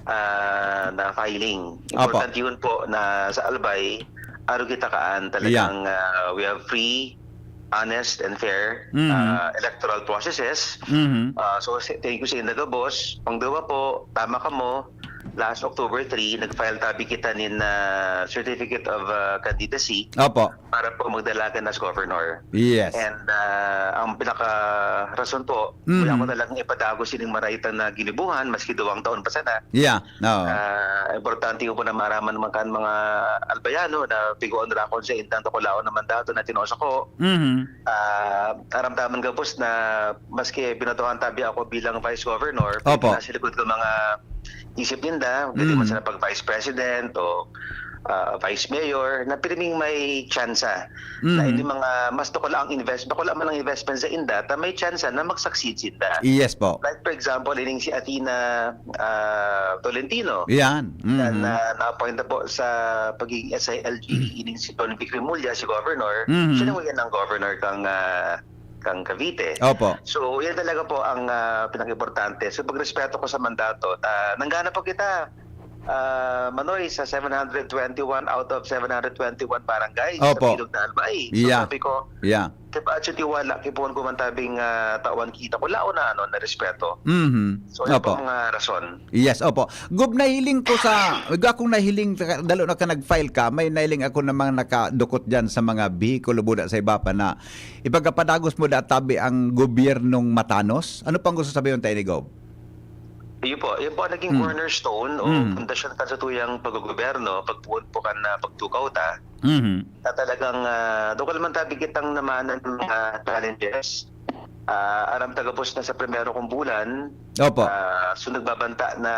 ah, na filing. Apo. Importante yun po na sa Albay, Aro kita kaan, talagang, ah, we have free, honest, and fair, Mhm. ah, electoral processes. Mhm. Ah, so, si-, thank you sa inda gabos. Pangduwa po, tama kamo, last October three, nag-file tabi kita nin, ah, certificate of, ah, candidacy Opo. para po magdalagan as governor. Yes. And, ah, ang pinaka rason po, Mhm. wala ko talagang ipadagos ining maraitan na ginibuhan, maski duwang taon pa sana. Yeah. Oo. Ah, importante ko po na maaraman naman kan mga Albayano na pigoon rakon sa indang dakulaon na mandato na tinao sako. Mhm. Ah, aram ta man gabos na maski binatohan tabi ako bilang vice governor, pero Opo. nasa likod ko mga isip ninda, pwede man Mm. sila pag vice president o, ah, vice mayor, na pirming may tsansa na Mhm. ini mga mas dakula ang invest-, dakula man ang investment sa inda, ta may tsansa na mag-succeed sinda. Yes po. Like, for example, ining si Athena, ah, Tolentino, Yan. na, Mhm. na, na-appoint na po sa pagiging S I L G, ining si Don Vic Remulla, si governor, Mhm. siya na ngayon ang governor kang, ah, kang Cavite. Opo. So, yan talaga po ang, ah, pinaka-importante. So, pagrespeto ko sa mandato, ta-, nanggana po kita, ah, Manoy, sa seven hundred twenty-one out of seven hundred twenty-one barangays sa Opo. bilog na Albay. So, Yeah. sabi ko, Yeah. "Kaya pa siya tiwala, kipuon ko man tabing, ah, tawan kita ko, laon na, ano, na respeto." Mhm. So, yun Opo. po ang, ah, rason. Yes, opo. Gob, nahiling ko sa, igwa akong nahiling, dalo na ka nag-file ka, may nahiling ako ng mga nakadukot dyan sa mga bihikulo buda sa iba pa na ipagkapadagos mo da tabi ang gobyernong matanos. Ano pang gusto sabihin tayo ni Gob? Iyo po, yun po ang naging Mm. cornerstone o Mm. pundasyon kan sa tuyang paggogobyerno, pagpuon po kan, ah, pagtukaw ta, Mhm. na talagang, ah, dakul man tabi kitang namanan ng mga challenges. Ah, aram ta gabos na sa primero kong bulan, Opo. ah, so nagbabanta na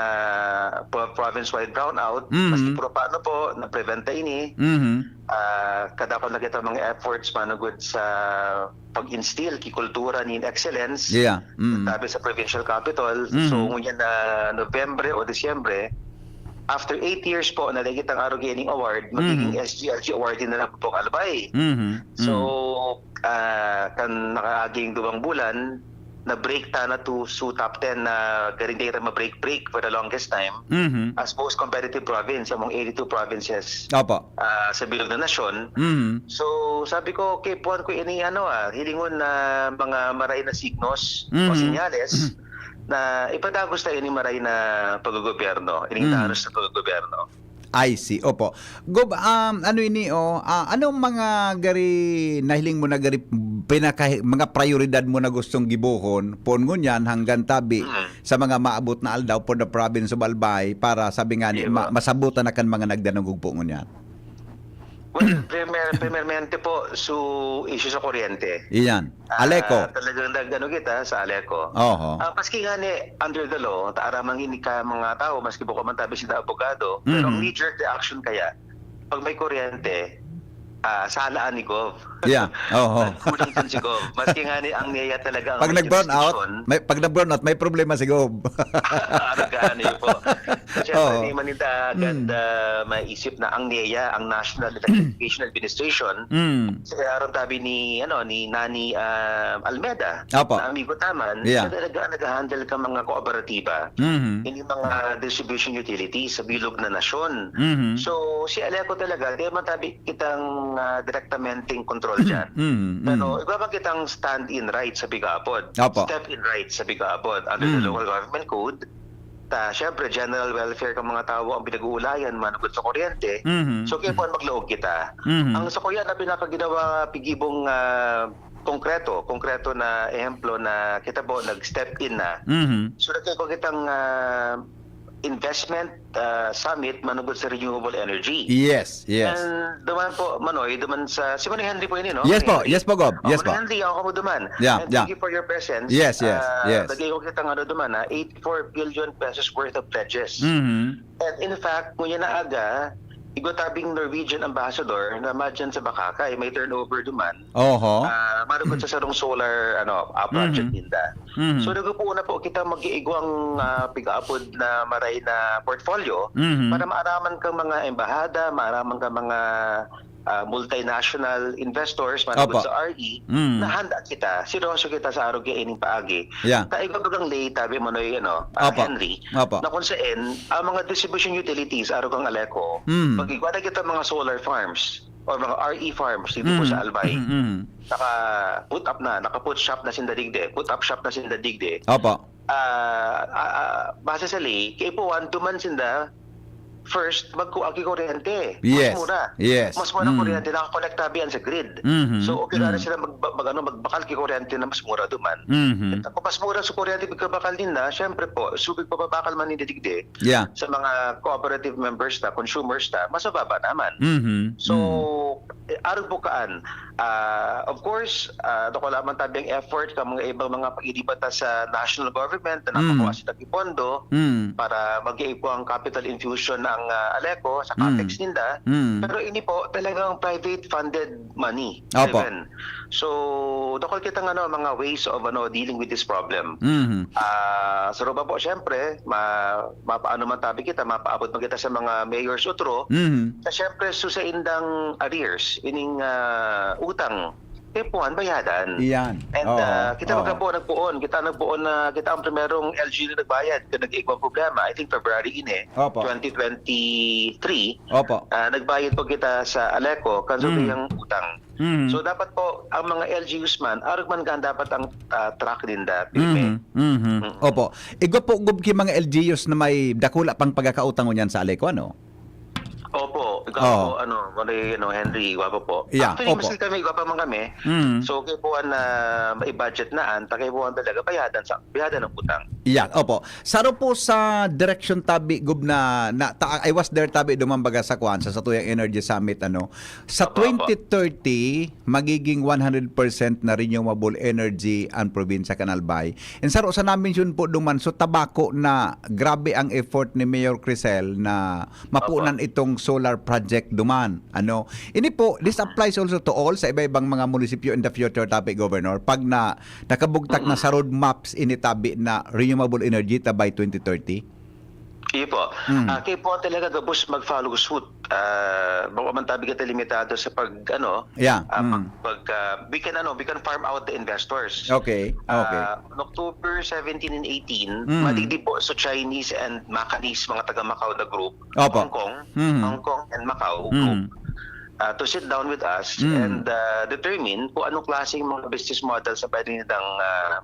pro-, province-wide brownout, Mhm. maski paano po, na-prevent ta ini. Mhm. Ah, kadakul na kita mga efforts manugod sa pag-instill ki kultura nin excellence, Yeah. Mm. tabi sa provincial capital. So, Mhm. ngunyan na Nobyembre o Disyembre, after eight years po na dai kitang arog ining award, magiging Mhm. S G L G awardee na lang po ang Albay. Mhm. So, Mm. ah, kan nakaaging duwang bulan, na-break ta na to su top ten na garing dai ta ma-break-break for the longest time Mhm. as most competitive province among eighty-two provinces, Opo. ah, sa bilog na nasyon. Mhm. So, sabi ko, "Okay, puan ko ini, ano, ah, hilingon na mga maray na signos o Mhm. senyales Mhm. na ipadagos ta ini maray na paggogobyerno, ining Mhm. danos na paggogobyerno." I see, opo. Gob, um, ano ini, oh, ah, anong mga gari nahiling mo na gari pinaka-, mga prayoridad mo na gustong gibohon, poon ngunyan hanggang tabi Mm. sa mga maabot na aldaw for the province of Albay para sabi nga ni, Iyo. ma-, masabutan na kan mga nagdanong hugpo ngunyan? Well, primer-, primeramente po, su issue sa kuryente. Iyan. Ah, Aleco. Talagang nag-ano kita sa Aleco. Oho. Ah, maski nga ni under the law, ta aram ang ini ka mga tao, maski bako man tabi sinda abogado, pero ang Mhm. knee-jerk reaction kaya, pag may kuryente, ah, salaan ni Gov. Yeah. Oho. Kulang din si Gov. Maski nga ni ang NEA talaga ang Pag may nag-brown out, jurisdiction. may, pag nag-brown out, may problema si Gov. Ano ka, ano yun po? Siyempre, Oo. di man nila agad, Mm. ah, maisip na ang NEA, ang National Electrification Administration, Mm. sa aron tabi ni, ano, ni Nani, ah, Almeda, Apo. na amigo ta man, Yeah. siya talaga ang nag-handle ka mga kooperatiba. Mhm. Ini mga distribution utilities sa bilog na nasyon. Mhm. So, si Aleco talaga, di man tabi kitang, ah, direktamenteng kontrol dyan. Mhm, Pero mhm. iba man kitang stand-in right sa Bigapod. Apo. Step-in right sa Bigapod under the Mm. Local Government Code. Ta, syempre, general welfare kan mga tawo ang pinag-uulayan manugod sa kuryente. Mhm. So, kaya po maglaog kita. Mhm. Ang sa kuya na pinakaginawa, pigibong, ah, konkreto, konkreto na ehemplo na kita po nag-step in na. Mhm. So, nagkaigwa kitang, ah, investment, ah, summit manugod sa renewable energy. Yes, yes. And duman po, Manoy, duman sa, si Manoy Henry po ini, no? Yes Manoy po, Henry. yes po, Gob. Oh, Yes Manoy po. Henry, ako mo duman. Yeah, And yeah. thank you for your presence. Yes, yes, Ah, yes. Lagay ko kitang ano duman, ah, eighty-four billion pesos worth of pledges. Mhm. And in fact, ngunyan na aga, igwa tabing Norwegian ambassador na madyan sa Bakakay, may turnover duman. Oho. Ah, manugod sa sarong solar, ano, ah, project Mhm. ninda. Mhm. So, nagpupuon na po kita mag-iigwang, ah, pig-apod na maray na portfolio Mhm. para maaraman kang mga embahada, maaraman kang mga, ah, multinational investors, manugod Opo. sa R E, Mhm. na handa kita, seryoso kita sa arog ining paagi. Yeah. Ta igwa bagang lay, tabi mo, Noy, ano, ah, Opo. Henry, Opo. na kung saan, ang mga distribution utilities, arog ang Aleco, Mhm. mag-igwa na kita mga solar farms. or mga R E farms dito po sa Albay. Naka-put up na, naka-put shop na sinda digdi, put up shop na sinda digdi. Opo. Ah, ah, ah, base sa ley, kaipuhan duman sinda first magkuha ki kuryente. Mas Yes. mura. Yes. Mas mura ang Mm. kuryente, nakakonekta biyan sa grid. Mhm. So, okay na Mm. sila mag-, mag-, ano, magbakal ki kuryente na mas mura duman. Mhm. Kung mas mura sa kuryente pagkabakal ninda, syempre po, so pagpapabakal man ninda digdi Yeah. sa mga cooperative members ta, consumers ta, mas mababa naman. Mhm. So, Mm. eh, arog po kaan, ah, of course, ah, dakula man tabi ang effort kan mga ibang mga pag-iriba ta sa national government na Mm. nakakuha sila ki pondo Mm. para mag-iipo ang capital infusion ang, ah, Aleco sa Mm. capex ninda. Mm. Pero ini po talagang private funded money Opo. driven. So, dakul kitang ano, mga ways of ano, dealing with this problem. Mhm. Ah, sa Aruba po, syempre, ma-, mapaano man tabi kita, mapaabot man kita sa mga mayors utro. Mhm. Na syempre, so sa indang arrears, ining, ah, utang, kaipuhan, bayadan. Iyan. And, Oo. ah, kita Oo. baga po nagpoon, kita nagpoon na, kita ang primerong L G U na nagbayad, kaya nag-iigwang problema, I think February ini, Opo. twenty twenty-three, Opo. ah, nagbayad po kita sa Aleco, kan Mm. sabi ang utang. Mm. So, dapat po, ang mga L G Us man, arog man kan dapat ang, ah, track ninda, pirmi. Mhm. Mhm. Mm. Opo. Igwa po gub ki mga L G Us na may dakula pang pagkakautang ngunyan sa Aleco, ano? Opo, ikaw Oo. po, ano, Manoy, ano, Henry, igwa po po. Yeah, Actually, opo. maski kami, igwa pa man kami. Mm. So, kaipuhan na may budget na, an, ta kaipuhan talaga, bayadan sa, bayadan ang utang. Yeah, opo. Saro po sa direksyon tabi, gub na, na, ta-, I was there tabi, duman baga sa kwan, sa satuyang Energy Summit, ano. Sa Opo, opo. twenty thirty, magiging one hundred percent na renewable energy ang probinsya kan Albay. And saro sa na-mention po duman, so tabako na grabe ang effort ni Mayor Crisel na mapunan Opo. itong solar project duman. Ano, ini po, this applies also to all sa iba-ibang mga munisipyo in the future, tabi, Governor, pag na, nakabugtak na Mm. sa roadmaps ini tabi na renewable energy ta by twenty thirty? Iyo po. Mm. Ah, kaipuhan talaga gabos mag-follow suit. Ah, bako man tabi kita limitado sa pag, ano, Yeah. ah, pag, Mm. pag, ah, we can, ano, we can farm out the investors. Okay, okay. Ah, on October seventeen and eighteen, Mm. madigdi po sa Chinese and Macanese, mga taga Macau na group, Opo. Hong Kong, Mm. Hong Kong and Macau Mm. group, ah, to sit down with us Mm. and, ah, determine kung anong klaseng mga business model sa pwede nilang, ah,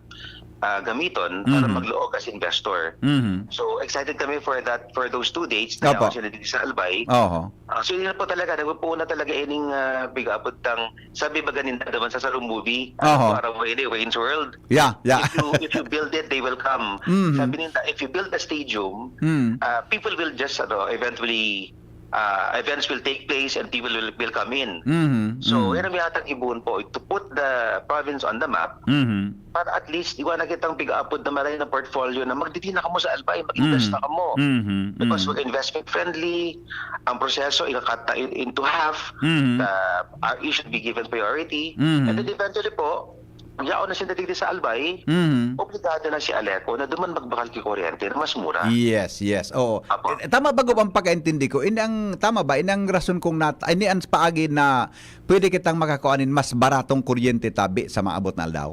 ah, gamiton para Mm. magluog as investor. Mm. So, excited kami for that, for those two dates na Opo. yaon sila dito sa Albay. Oho. Ah, so, yun na po talaga, nagpupuon na talaga ining, ah, big-abot tang, sabi ba ganin na naman sa sarong movie? Ano Oho. po, araw mo ini, Wayne's World? Yeah, yeah. If you, if you build it, they will come. Mm. Sabi nila, if you build a stadium, Mm. ah, people will just, ano, eventually, ah, events will take place and people will, will come in. Mm. So, Mm. yan ang yatang hibuon po, to put the province on the map Mm. para at least, iwan na kitang pig-apod na maray na portfolio na magdidi na kamo sa Albay, mag-invest Mm. na kamo. Mm. Because Mm. we're investment friendly, ang proseso, ika-cut na in, into half, Mm. uh, uh, you should be given priority. Mm. And then eventually po, yaon na sinda digdi sa Albay, Mm. obligado na si Aleco na duman magbakal ki kuryente na mas mura. Yes, yes. Oo. Apo. Eh, tama ba, Gob, ang pagkaintindi ko? Ini ang, tama ba? Ini ang rason kung nat-, ini ang paagi na pwede kitang makakuha nin mas baratong kuryente tabi sa maabot na aldaw?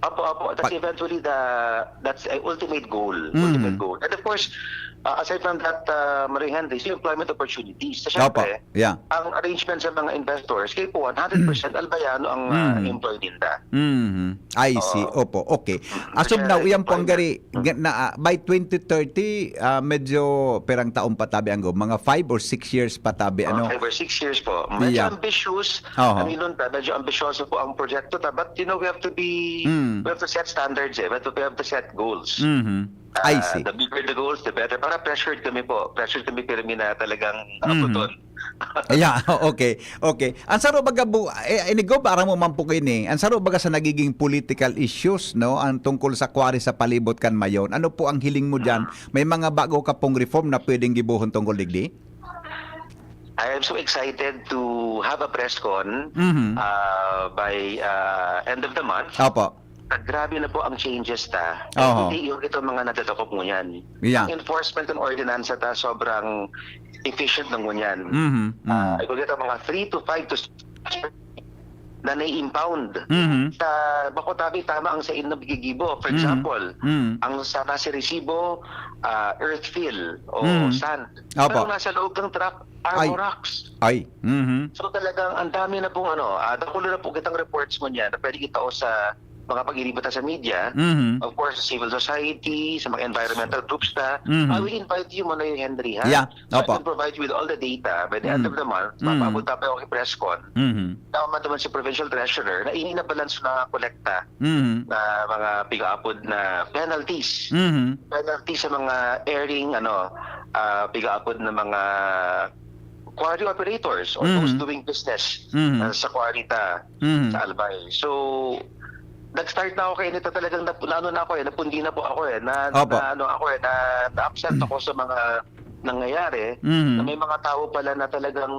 Apo, apo. That's Pa- eventually the, that's a ultimate goal. Mm. Ultimate goal. And of course, uh, aside from that, uh, Marie Henry, so employment opportunities. So, Opo. syempre, Yeah. ang arrangement sa mga investors, kay po, one hundred percent Albayano ang, ah, Mm. employ ninda. Mm. I see. Oo. Opo, okay. Mm. As of Kaya now, iyan po ang employment. gari, Mm. ga-, na, ah, by twenty thirty, ah, medyo perang taon pa tabi ang go, mga five or six years pa tabi, Mga ano? five or six years po. Medyo Yeah. ambitious. Oho. Ang inunta, medyo ambisyoso po ang proyekto ta. But, you know, we have to be, Mm. we have to set standards eh. We have to, we have to set goals. Mhm. I Ah, see. the bigger the goals, the better. Para pressured kami po. Pressured kami pirmi na talagang Mhm. abuton. Yeah, okay. Okay. Ang saro baga bu-, eh, ini, Gob, aram mo man po kayo ni, ang saro baga sa nagiging political issues, no, ang tungkol sa quarry sa palibot kan Mayon. Ano po ang hiling mo diyan? Mm. May mga bago ka pong reform na pwedeng gibohon tungkol digdi? I am so excited to have a press con, Mhm. ah, by, ah, end of the month. Opo. Ah, grabe na po ang changes ta. Oho. Hindi yung itong mga nadadakop ngunyan. Yeah. Ang enforcement ng ordinansa ta, sobrang efficient ng ngunyan. Mhm, mhm. Ah, ito mga three to five to six na nai-impound. Mhm. Sa bako tabi, tama ang sain na gigibo. For Mhm. example, Mm. ang sa nasa resibo, ah, earth fill o Mhm. sand. Opo. Pero nasa loob ng truck, Ay. armor rocks. Ay. Mhm. So, talagang ang dami na pong ano, ah, dakulo na po kitang reports ngunyan na pwede itao sa mga pag-iriba ta sa media, Mhm. of course, sa civil society, sa mga environmental groups ta. Mhm. I will invite you, Manoy Henry, ha? Yeah. So, I Opo. can provide you with all the data. By the end Mm. of the month, Mm. mapaabot ta pa yung press con. Mhm. Tama naman si Provincial Treasurer na ini na balance na kolekta Mhm. na mga pigaapod na penalties. Mhm. Penalties sa mga erring, ano, ah, pigaapod na mga quarry operators or those Mhm. doing business, Mhm. ah, sa quarry ta Mhm. sa Albay. So, nag-start na ako kay nito talagang nap-, naano na ako eh, napundi na po ako eh, na, Opo. na ano ako eh, na, na-upset ako sa mga nangyayari, Mhm. na may mga tao pala na talagang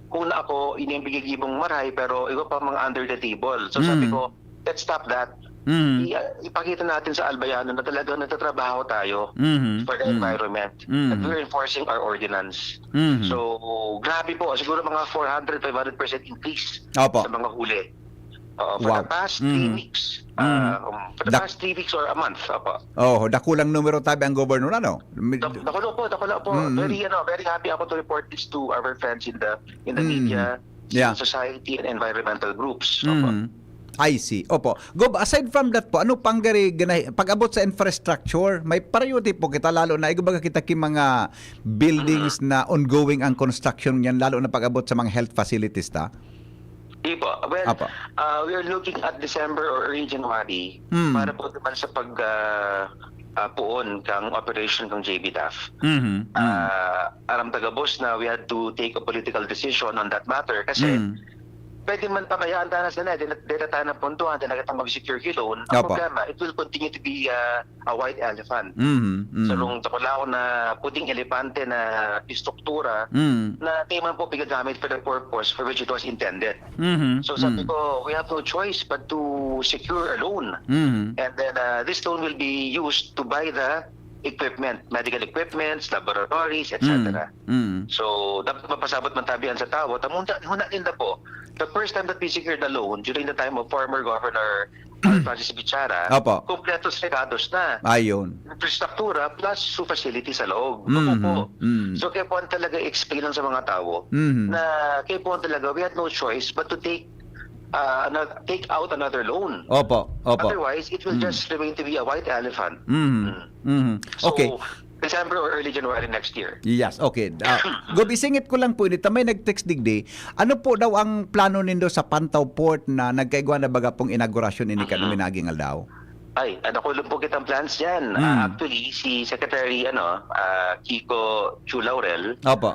kung na ako, ini ang bigigibong maray, pero iba pa mga under the table. So, sabi Mm. ko, "Let's stop that." Mm. I-, ipakita natin sa Albayano na talagang nagtatrabaho tayo Mhm. for the Mm. environment, that Mm. we're enforcing our ordinance. Mhm. So, grabe po. Siguro mga four hundred, five hundred percent increase Opo. sa mga huli. Oo, for Wow. the past three Mhm. weeks, Mm. ah, um, for the Dak- past three weeks or a month, opo. Oh, dakulang numero tabi ang gobernador, ano? Mid- Dak-, dakulo po, dakulo po. Mm. Very, ano, very happy ako to report this to our friends in the, in the Mm. media, Yeah. civil society, and environmental groups. Opo. Mhm. I see. Opo. Gob, aside from that po, ano pang gari ganay, pag-abot sa infrastructure, may priority po kita, lalo na, igbaga kita ki mga buildings Mhm. na ongoing ang construction niyan, lalo na pag-abot sa mga health facilities ta? Di po. Well, Apo. ah, we are looking at December or early January Mm. para po naman sa pag, ah, ah, puon kang operation kang J B Daff. Mhm. Mm. Ah, aram ta gabos na we had to take a political decision on that matter kasi Mm. pwede man pabayaan ta na sana, di na, di na tayo napuntuhan, di na kita mag-secure ki loan. Ang Apo. problema, it will continue to be, ah, a white elephant. Mhm. Mm. Sarong dakula na puting elepante na estruktura Mm. na di man po pigagamit for the purpose for which it was intended. Mhm. So sabi Mm. ko, "We have no choice but to secure a loan." Mhm. And then, uh, this loan will be used to buy the equipment, medical equipments, laboratories, et cetera. Mm. Mm. So, dapat mapasabot man tabi yan sa tawo. Tamo, huna ninda po, the first time that we secured the loan, during the time of former Governor Francis Bichara, Opo. kompleto sa regados na. Ayun. Infrastruktura plus su facility sa loob. Opo Mm. po. Mm. So, kaya po ang talaga explain lang sa mga tawo Mhm. na kaya po ang talaga, we had no choice but to take, ah, ano, take out another loan. Opo, opo. Otherwise, it will Mm. just remain to be a white elephant. Mhm. Mm. Mhm. So, Okay. December or early January next year. Yes, okay. Ah, Gob, isingit ko lang po ini, ta may nag-text digdi. Ano po daw ang plano nindo sa Pantaw Port na nagkaigwa na baga pong inaugurasyon ini kan Mhm. minaging aldaw? Ay, ano ko lang po kitang plans yan. Hmm. Ah, actually, si Secretary, ano, ah, Kiko Chu Laurel Opo.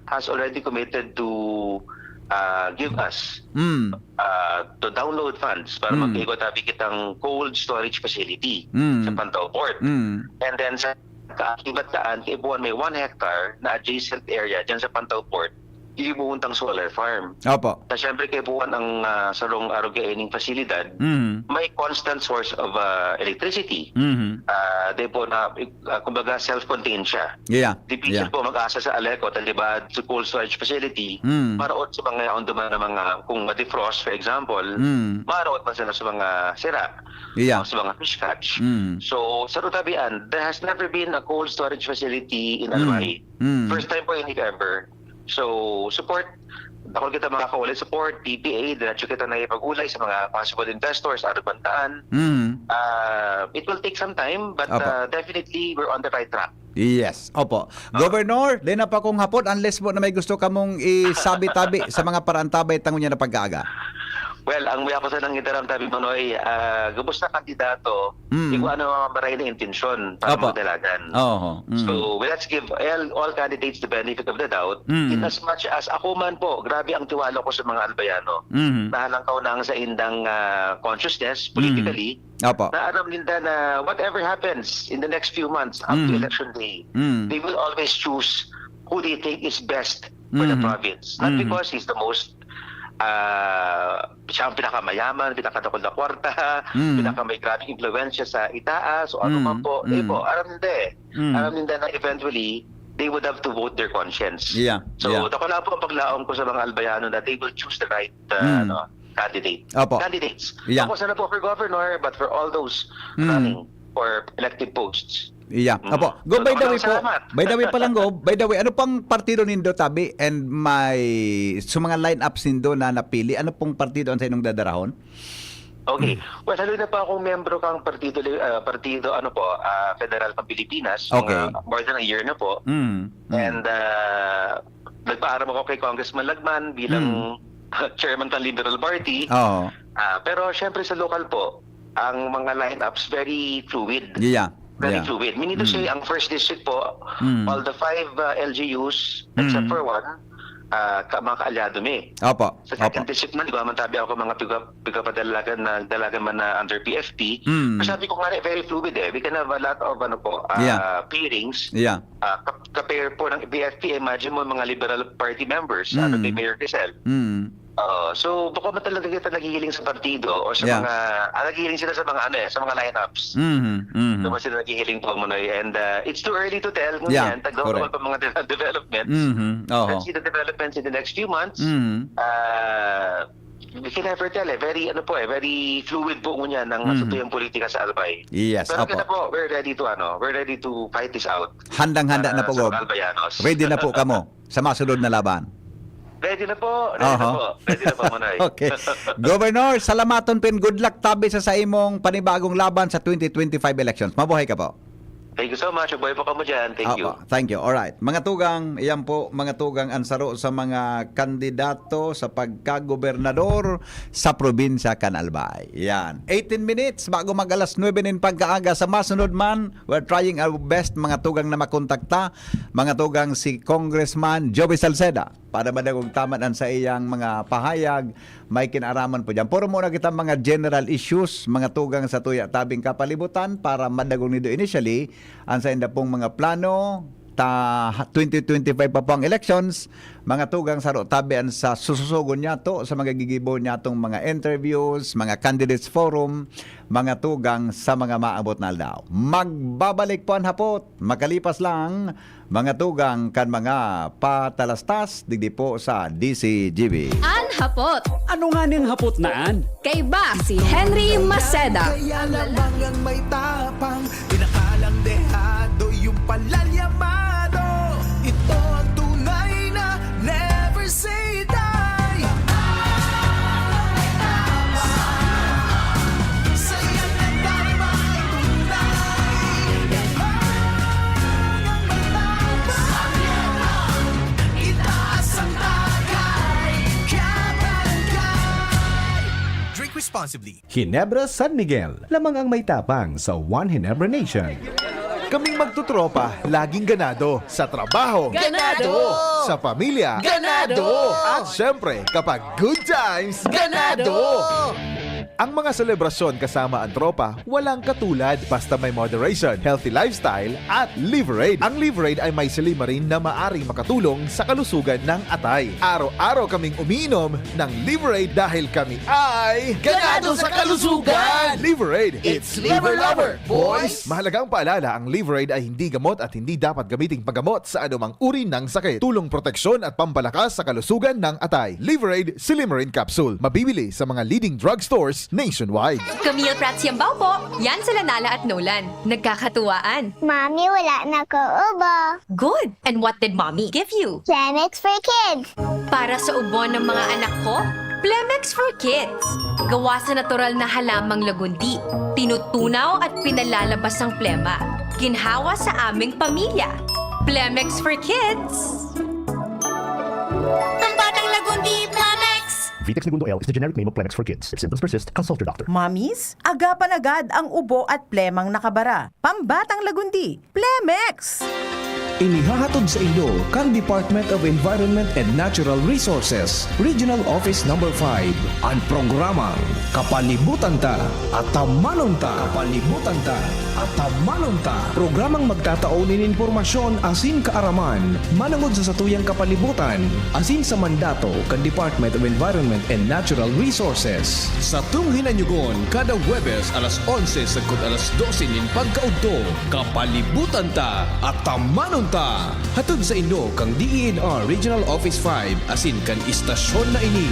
has already committed to, ah, give us, Hmm. ah, to download funds para Hmm. magkaigwa tabi kitang cold storage facility Hmm. sa Pantaw Port. Hmm. And then sa kaakibat daan, kaipuhan may one hectare na adjacent area dyan sa Pantaw Port, iibuhon tang solar farm. Opo. Na siyempre, kaipuhan ang, ah, sarong arog kaining pasilidad, Mhm. may constant source of, ah, electricity. Mhm. Ah, di po na, ah, kumbaga, self-contained siya. Yeah. Difícil Yeah. po mag-asa sa Aleco, talibad sa cold storage facility, Mm. maraot sa mga yaon duman na mga, kung ma-defrost, for example, Mm. maraot man sila sa mga sira, Yeah. o sa mga fish catch. Mm. So, sa Rutabian, there has never been a cold storage facility in Mm. Albay. Mm. First time po yun, if ever. So, support, dakul kita makakauli support, D P A, diretso kita na ipag-ulay sa mga possible investors, Arog Bantaan. Mm. Ah, it will take some time, but, Opo. ah, definitely, we're on the right track. Yes, opo. Ah. Governor, dai na pa kong hapot, unless mo na may gusto kamong isabi-tabi sa mga paraantabay tangon niya na pag-aaga. Well, ang maya ko sanang itaram, tabi, Manoy, ah, gabos na kandidato, Mm. igwa na mga maray na intensyon para Opo. magdalagan. Oho. Mm. So, well, let's give all, all candidates the benefit of the doubt. Mm. In as much as ako man po, grabe ang tiwala ko sa mga Albayano. Mm. Nahalangkaw na ang sa indang, ah, consciousness, Mm. politically, Opo. na aram ninda na whatever happens in the next few months up to Mm. election day, Mm. they will always choose who they think is best for the Mm. province. Not Mm. because he's the most, ah, siya ang pinakamayaman, pinakadakul na kwarta, Mm. pinakamay grabing impluwensya sa itaas, o ano Mm. man po. Eh Mm. po, aram ninda eh. Mm. Aram ninda na eventually, they would have to vote their conscience. Yeah. So, Yeah. dakula po ang paglaom ko sa mga Albayano na they will choose the right, ah, Mm. ano, candidate. Opo. Candidates. Yeah. Of course, ano po for governor, but for all those Mm. running for elective posts. Yeah. Mm. Opo. Go, by the way po, salamat. By the way pa lang, Go, by the way, ano pang partido nindo, tabi, and may, sa mga lineups nindo na napili, ano pong partido ang sa inyong dadarahon? Okay. Well, haloy na pa akong miyembro kang partido, ah, partido, ano po, ah, federal pang Pilipinas. Okay. Mga more than a year na po. Mm, mm. And, ah, nagpaaram ako kay Congressman Lagman bilang Mm. chairman ng Liberal Party. Oo. Ah, pero syempre sa lokal po, ang mga lineups very fluid. Yeah. Very Yeah. fluid. Meaning to Mm. say, ang first district po, Mm. all the five, ah, L G Us, except Mm. for one, ah, ka-, mga kaalyado mi. Opo. Sa second Opo. district man, di ko naman tabi ako mga piga-, pigapadalagan na, dalagan man na under P F P. Mm. Pero sabi ko nga, very fluid eh. We can have a lot of, ano po, ah, Yeah. pairings. Yeah. Ah, ka-, ka-pair po ng P F P, imagine mo, mga Liberal Party members, ano, Mm. kay Mayor Crisel. Mm. Oo. So, baka man talaga kita naghihiling sa partido or sa Yeah. mga, ah, naghihiling sila sa mga, ano eh, sa mga lineups. Mhm, mhm. Doon ba sila naghihiling po, Manoy? And, ah, it's too early to tell. Yeah, Ngunyan, tagdaw correct. pa mga de-, developments. Mhm, oho. Let's see the developments in the next few months. Mhm. Ah, we can never tell eh. Very, ano po eh, very fluid po ngunyan ang Mhm. satuyang politika sa Albay. Yes, Pero kita opo. po, we're ready to, ano, we're ready to fight this out. Handang-handa na Para po, sa Gob. mga Albayanos. Ready na po kamo sa masunod na laban. Ready na po, ready na Aha. po. Ready na po, Manoy. Okay. Governor, salamaton pin. Good luck tabi sa, sa imong panibagong laban sa twenty twenty-five elections. Mabuhay ka po. Thank you so much. Mabuhay po kamo dyan. Thank you. Opo, thank you. Alright. Mga tugang, iyan po, mga tugang, ang saro sa mga kandidato sa pagkagobernador sa probinsya kan Albay. Yan. Eighteen minutes bago mag alas nuebe nin pagkaaga. Sa masunod man, we're trying our best, mga tugang, na makontakta, mga tugang, si Congressman Joey Salceda para madagog ta man an saiyang mga pahayag, may kinaraman po diyan. Puro muna kita mga general issues, mga tugang, sa tuya tabing kapalibutan para madagog nindo initially an sainda pong mga plano ta twenty twenty-five pa po ang elections, mga tugang, saro tabi an sa sususugon niyato sa mga gigibo niyatong mga interviews, mga candidates forum, mga tugang, sa mga maabot na aldaw. Magbabalik po an Hapot makalipas lang, mga tugang, kan mga patalastas digdi po sa D C G B. An Hapot. Ano nganing hapot na an? Kaiba si Henry Maceda. Kaya lamang ang may tapang, pinakalang dehado, yung palalyamado. Ito ang tunay na never say die. Saya ng darama, tunay. Lamang ang may tapang, itaas ang tagay, kabarangay. Drink responsibly. Ginebra San Miguel, lamang ang may tapang sa One Ginebra Nation. Kaming magtotropa, laging ganado. Sa trabaho, Ganado! Sa pamilya, Ganado! At syempre, kapag good times, Ganado! Ang mga selebrasyon kasama ang tropa, walang katulad. Basta may moderation, healthy lifestyle, at Liverade. Ang Liverade ay may silymarin na maaring makatulong sa kalusugan ng atay. Araw-araw kaming umiinom ng Liverade dahil kami ay Ganado sa kalusugan! Liverade, it's liver lover, boys! Mahalagang paalala, ang Liverade ay hindi gamot at hindi dapat gamiting paggamot sa anumang uri ng sakit. Tulong proteksyon at pampalakas sa kalusugan ng atay. Liverade Silymarin Capsule. Mabibili sa mga leading drugstores nationwide. Camille Prats Yambao po. Yan sila Nala at Nolan. Nagkakatuwaan. Mami, wala na ko ubo. Good. And what did Mommy give you? Planex for Kids. Para sa ubo ng mga anak ko, Plemex for Kids. Gawa sa natural na halamang lagundi. Tinutunaw at pinalalabas ang plema. Ginhawa sa aming pamilya. Plemex for Kids. Pambatang Lagundi, Plemex! Vitex Negundo L is the generic name of Plemex for Kids. If symptoms persist, consult your doctor. Mommies, agapan agad ang ubo at plemang nakabara. Pambatang Lagundi, Plemex! Inihahatod sa inyo kan Department of Environment and Natural Resources, Regional Office Number five, an programang Kapalibutan Ta, Atamanon Ta. Kapalibutan Ta, Atamanon Ta. Programang magtatao nin impormasyon asin kaaraman manongod sa satuyang kapalibutan asin sa mandato kan Department of Environment and Natural Resources. Satong hinanyugon kada Huwebes alas onse sagkod alas dose nin pagkaudto. Kapalibutan Ta, Atamanon Ta. Hatod sa inyo kan D E N R Regional Office five asin kan istasyon na ini.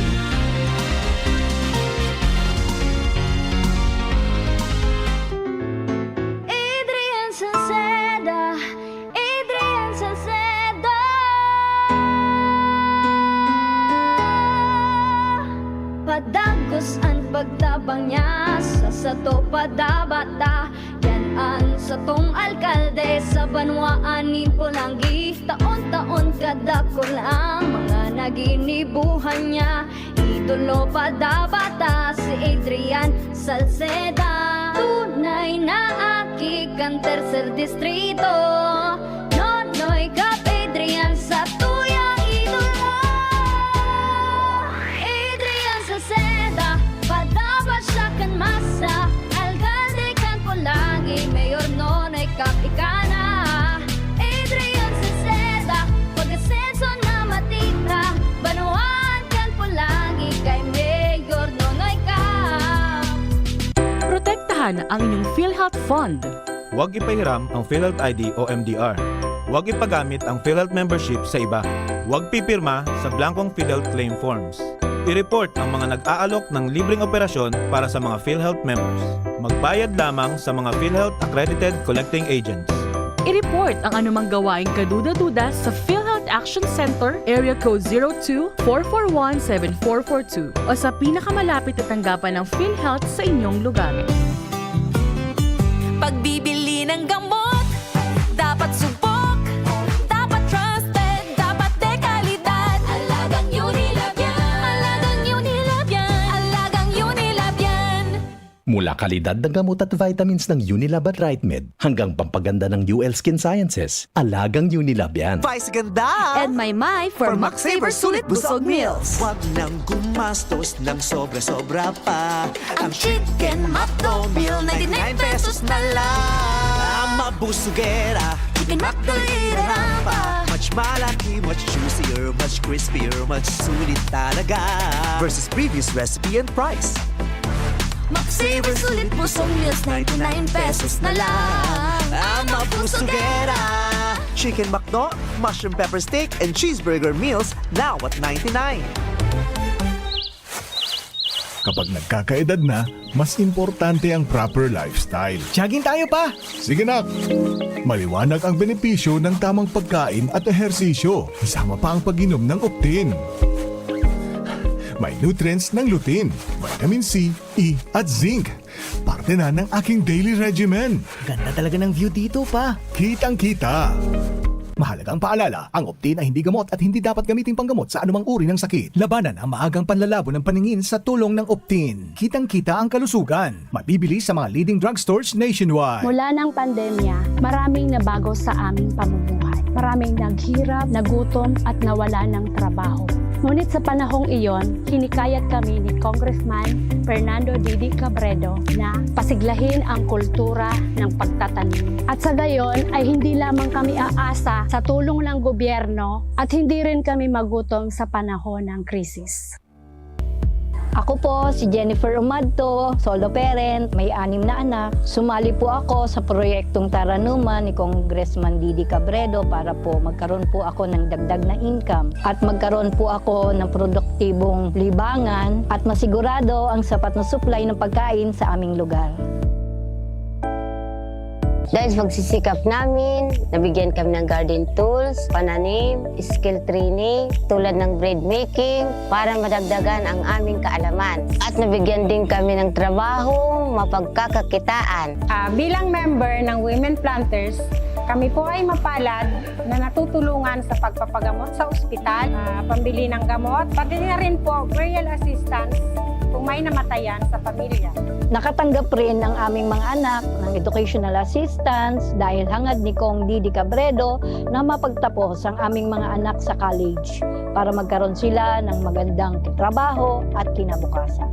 Dagos an pagtabang niya sa sato pa dapat ta. Yan an satong alkalde sa banwaan nin Polangui. Taon-taon kadakul ang mga naginibuhan niya. Idolo pa dapat ta si Adrian Salceda. Tunay na aki kan Tercer Distrito. Nonoy Kap Adrian sa tuyang idolo. Adrian Salceda, padapat siya kan masa. Alkalde kan Polangui, Mayor Nonoy Kap ika na. Adrian Salceda, pag-asenso na matita. Banwaan kan Polangui kay Mayor Nonoy Kap. Protektahan ang inyong PhilHealth Fund. Huwag ipahiram ang PhilHealth I D o M D R. Huwag ipagamit ang PhilHealth membership sa iba. Huwag pipirma sa blankong PhilHealth claim forms. I-report ang mga nag-aalok ng libreng operasyon para sa mga PhilHealth members. Magbayad lamang sa mga PhilHealth accredited collecting agents. I-report ang anumang gawaing kaduda-duda sa PhilHealth Action Center, Area Code zero two, four four one, seven four four two o sa pinakamalapit na tanggapan ng PhilHealth sa inyong lugar. Pagbibili ng gamot, dapat subok, dapat trusted, dapat de kalidad. Alagang Unilab yan. Alagang Unilab yan. Alagang Unilab yan. Mula kalidad ng gamot at vitamins ng Unilab at Rightmed hanggang pampaganda ng U L Skin Sciences, alagang Unilab yan. Vice ganda! And may may for Max Saver Sulit Busog Meals. Wag nang gumastos ng sobra-sobra pa. Ang Chicken McDo Meal, ninety-nine pesos na lang. Mabusugera, Chicken McDo iraramba. Much malaki, much juicier, much crispier, much sulit talaga. Versus previous recipe and price. Max Saver Sulit Busog Meals, ninety-nine pesos na lang. Ang mabusugera. Chicken McDo, mushroom pepper steak, and cheeseburger meals now at ninety-nine. Kapag nagkakaedad na, mas importante ang proper lifestyle. Jogging tayo, Pa! Sige, nak! Maliwanag ang benepisyo ng tamang pagkain at ehersisyo, kasama pa ang pag-inom ng Optin. May nutrients ng lutein, vitamin C, E, at zinc. Parte na ng aking daily regimen. Ganda talaga ng view dito, Pa. Kitang-kita. Mahalagang paalala, ang Optin ay hindi gamot at hindi dapat gamiting panggamot sa anumang uri ng sakit. Labanan ang maagang panlalabo ng paningin sa tulong ng Optin. Kitang-kita ang kalusugan. Mabibili sa mga leading drugstores nationwide. Mula ng pandemya, maraming nabago sa aming pamumuhay. Maraming naghirap, nagutom, at nawalan ng trabaho. Ngunit sa panahong iyon, hinikayat kami ni Congressman Fernando Didi Cabredo na pasiglahin ang kultura ng pagtatanim. At sa gayon ay hindi lamang kami aasa sa tulong ng gobyerno at hindi rin kami magutom sa panahon ng krisis. Ako po si Jennifer Umadto, solo parent, may anim na anak. Sumali po ako sa proyektong Taranuman ni Congressman Didi Cabredo para po magkaroon po ako ng dagdag na income at magkaroon po ako ng produktibong libangan at masigurado ang sapat na supply ng pagkain sa aming lugar. Dahil sa pagsisikap namin, nabigyan kami ng garden tools, pananim, skill training, tulad ng bread making, para madagdagan ang aming kaalaman. At nabigyan din kami ng trabaho, mapagkakakitaan. Ah, bilang member ng Women Planters, kami po ay mapalad na natutulungan sa pagpapagamot sa ospital, ah, pambili ng gamot, pati na rin po burial assistance kung may namatayan sa pamilya. Nakatanggap rin ang aming mga anak ng educational assistance dahil hangad ni Cong Didi Cabredo na mapagtapos ang aming mga anak sa college para magkaroon sila ng magandang trabaho at kinabukasan.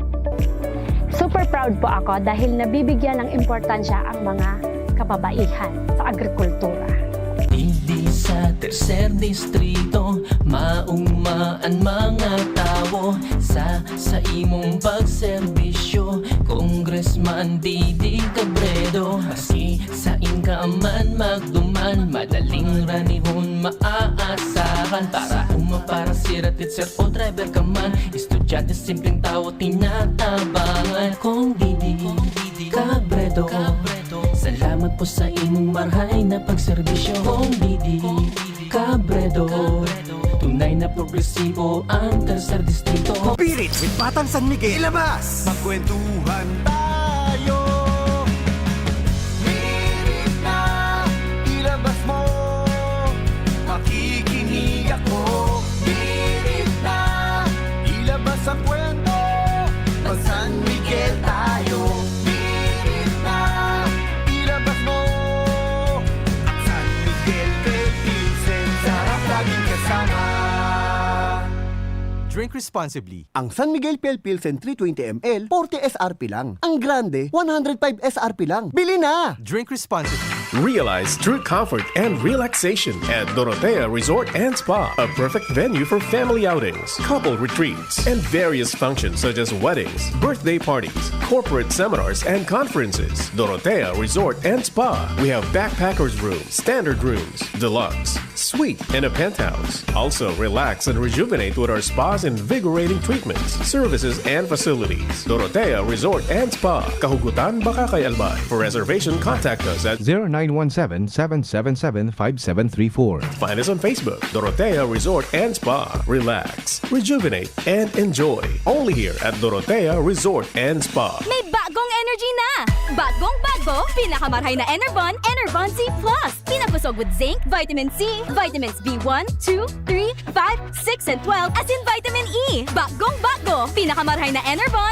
Super proud po ako dahil nabibigyan ng importansya ang mga kababaihan sa agrikultura. Digdi sa Tercer Distrito, maugma an mga tawo sa, sa imong pagserbisyo, Congressman Didi Cabredo. Maski sain ka man magduman, madaling ranihon maaasahan. Para uma, para sira, teacher o driver ka man, estudyante, simpleng tawo, tinatabangan. Cong Didi Cabredo, salamat po sa imong marhay na pagserbisyo. Cong Didi Cabredo, Tunay na progresibo ang Karsar Distrito. Spirit with Batang San Miguel. Ilabas! Magkwentuhan tayo. Hirit na ilabas mo. Makikinig ako. Hirit na ilabas ang kwento. Mag San Miguel tayo. Hirit na ilabas mo. San Miguel Philippines, sarap laging kasama. Drink responsibly. Ang San Miguel Pale Pilsen three twenty M L, forty S R P lang. Ang grande, one hundred five S R P lang. Bili na! Drink responsibly. Realize true comfort and relaxation at Dorotea Resort and Spa, a perfect venue for family outings, couple retreats, and various functions such as weddings, birthday parties, corporate seminars, and conferences. Dorotea Resort and Spa. We have backpackers room, standard rooms, deluxe, suite, and a penthouse. Also, relax and rejuvenate with our spa's invigorating treatments, services, and facilities. Dorotea Resort and Spa, Kahugutan, Bacacay, Albay. For reservation, contact us at zero nine one seven, seven seven seven, five seven three four. Find us on Facebook, Dorotea Resort and Spa. Relax, rejuvenate, and enjoy. Only here at Dorotea Resort and Spa. May bagong energy na! Bagong bago, pinakamarhay na Enervon, Enervon Z plus. Pinakosog with zinc, vitamin C, vitamins B one, two, three, five, six, and twelve, asin vitamin E. Bagong bago, pinakamarhay na Enervon.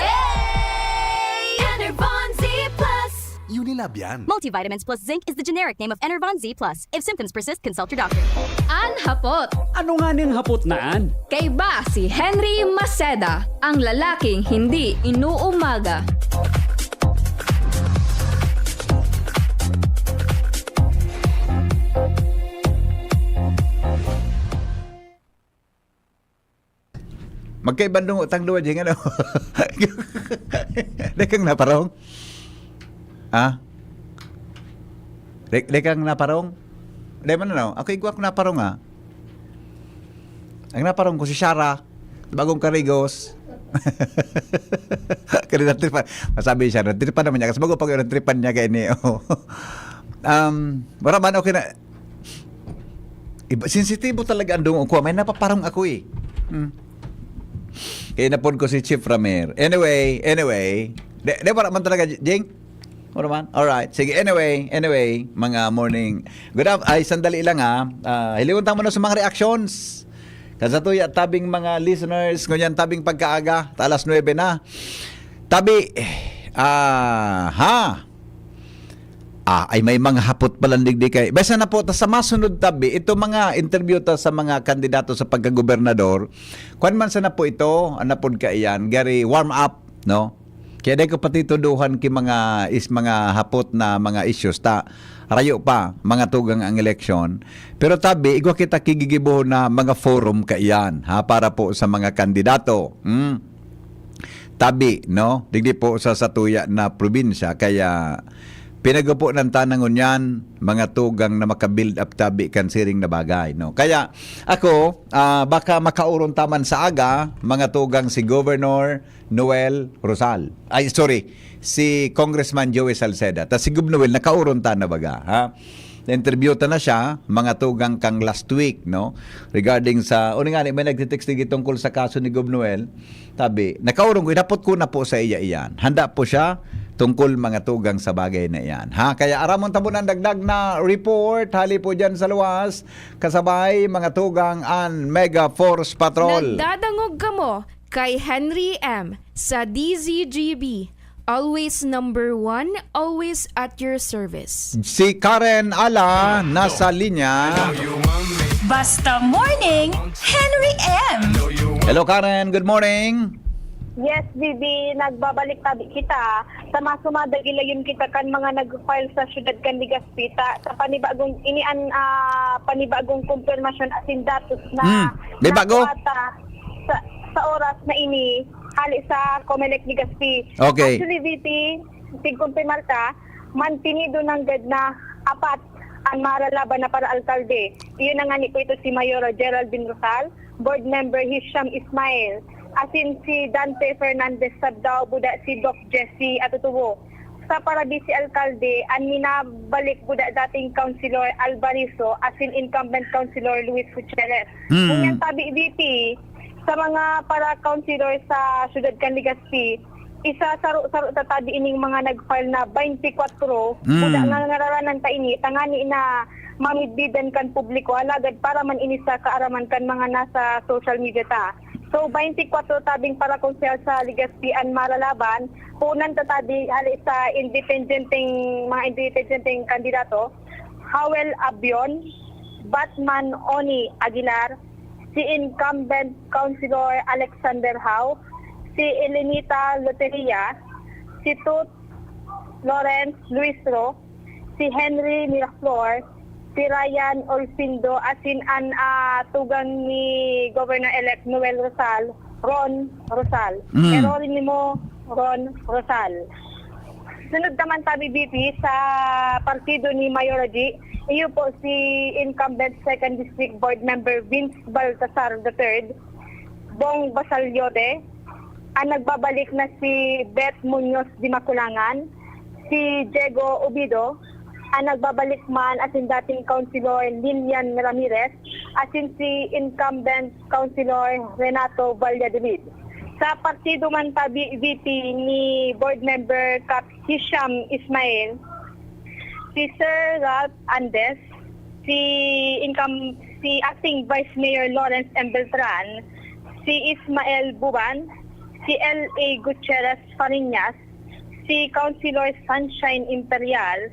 Enervon Z plus. Unilab yan. Multivitamins plus zinc is the generic name of Enervon Z plus. If symptoms persist, consult your doctor. An hapot. Ano nga ning hapot na an? Kaiba si Henry Maceda, ang lalaking hindi inuumaga. Magkaibang dungo tang duwa, Jing, ano? Dai kang naparong? Ha? Dai, dai kang naparong? Dai man, ano? Ako, igwa ko naparong, ha? Ang naparong ko si Shara, bagong karigos. Kaya natripan. Masabi siya, natripan naman niya. Kasi bago pag natripan niya kayo ni, oh. Um, wala man, okay na. Iba, sensitibo talaga ang dungo ko. May napaparong ako eh. Hmm. Kaya napod ko si Chief Ramer. Anyway, anyway. De, de, wala man talaga, Jing? Wala man? Alright. Sige, anyway, anyway, mga morning. Good af-, ay, sandali lang ha. Ah, hilingon ta muna sa mga reactions. Kasatuya, tabing mga listeners, ngunyan tabing pagkaaga, ta alas nuebe na. Tabi, ah, ha? Ah, ay may mga hapot palan digdi kay. Basta na po, ta sa masunod tabi, ito mga interview ta sa mga kandidato sa pagkagobernador. Kwan man sana po ito, ang napod kaiyan, gari warm up, no? Kaya dai ko patituduhan ki mga is mga hapot na mga issues ta. Rayo pa, mga tugang ang eleksyon. Pero tabi, igwa kita kigigibo na mga forum kaiyan, ha, para po sa mga kandidato. Hmm. Tabi, no? Digdi po sa satuya na probinsya. Kaya pinagupo ng tanang ngunyan, mga tugang na makabuild up tabi kan siring na bagay, no? Kaya ako, ah, baka makauron taman sa aga, mga tugang si Governor Noel Rosal. Ay, sorry, si Congressman Joey Salceda. Ta si Gov Noel, nakauron ta na baga, ha? Na-interview ta na siya, mga tugang kang last week, no? Regarding sa, o nga, may nagtitext digdi tungkol sa kaso ni Gov Noel. Tabi, nakaurong ko, inapot ko na po sa iya iyan. Handa po siya tungkol mga tugang sa bagay na iyan. Ha? Kaya aramon ta muna ang dagdag na report, hali po dyan sa luwas, kasabay mga tugang an Mega Force Patrol. Nagdadangog kamo kay Henry M sa D Z G B. Always number one, always at your service. Si Karen Ala nasa linya. Basta Morning, Henry M. Hello, Karen. Good morning. Yes, B B, nagbabalik tabi kita. Sa masumada, gilayon kita kan mga nag-file sa siyudad kan Legazpi ta sa panibagong, ini an, ah, panibagong kumpirmasyon asin datos na Hmm, may bago? nakuha ta sa, sa oras na ini, hali sa Comelec Legazpi. Okay. Actually, V P, tigkumpirmar ta, mantinido nanggad na apat an maralaban na para-alkalde. Iyon na ngani po ito si Mayor Geraldine Rosal, Board Member Hisham Ismail, asin si Dante Fernandez Sabdao, buda si Doc Jesse Atutubo. sa para-vice alkalde an minabalik buda dating Councilor Alvarizo asin incumbent Councilor Luis Gutierrez. Hmm. Ngunyan tabi, V P, sa mga para-councilor sa siyudad kan Legazpi, isa saro-saro ta tabi ining mga nag-file na twenty-four, Mm. buda nga ngararanan ta ini, tangani na mamidbidan kan publiko, alagad para man ini sa kaaraman kan mga nasa social media ta. So, twenty-four tabing para-konsehal sa Legazpi an malalaban, punan ta tabi hali sa independenteng, mga independenteng kandidato, Howell Abion, Batman Oni Aguilar, si incumbent Councilor Alexander Howe, si Elenita Loteria, si Tut Lawrence Luistro, si Henry Miraflor, si Ryan Olfindo, asin an, ah, tugang ni Governor-elect Noel Rosal, Ron Rosal. Mm. Jeronimo Ron Rosal. Sunod naman tabi, V P, sa partido ni Mayor Raji, iyo po si incumbent Second District Board Member Vince Baltasar the third, Bong Basaliote, ang nagbabalik na si Beth Muñoz de Maculangan, si Diego Obido, ang nagbabalik man asin dating Councilor Lilian Ramirez, asin si incumbent Councilor Renato Valladolid. Sa partido man tabi, V P, ni Board Member Kap Hisham Ismail, si Sir Ralph Andes, si income, si Acting Vice Mayor Lawrence M. Beltran, si Ismael Buban, si L A Gutierrez Fariñas, si Councilor Sunshine Imperial,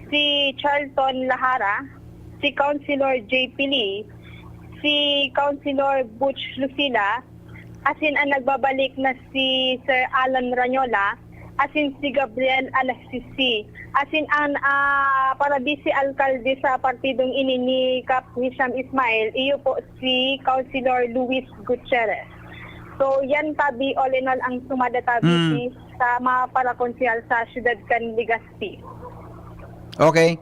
si Charlton Lahara, si Councilor J P Lee, si Councilor Butch Lucila, asin an nagbabalik na si Sir Alan Ranyola, asin si Gabriel Alexis C. Asin an, ah, para-vice alkalde sa partidong ini ni Kap Hisham Ismail, iyo po si Councilor Luis Gutierrez. So, yan tabi, all in all, ang sumada tabi Mm. si sa mga para-konsehal sa siyudad kan Legazpi. Okay.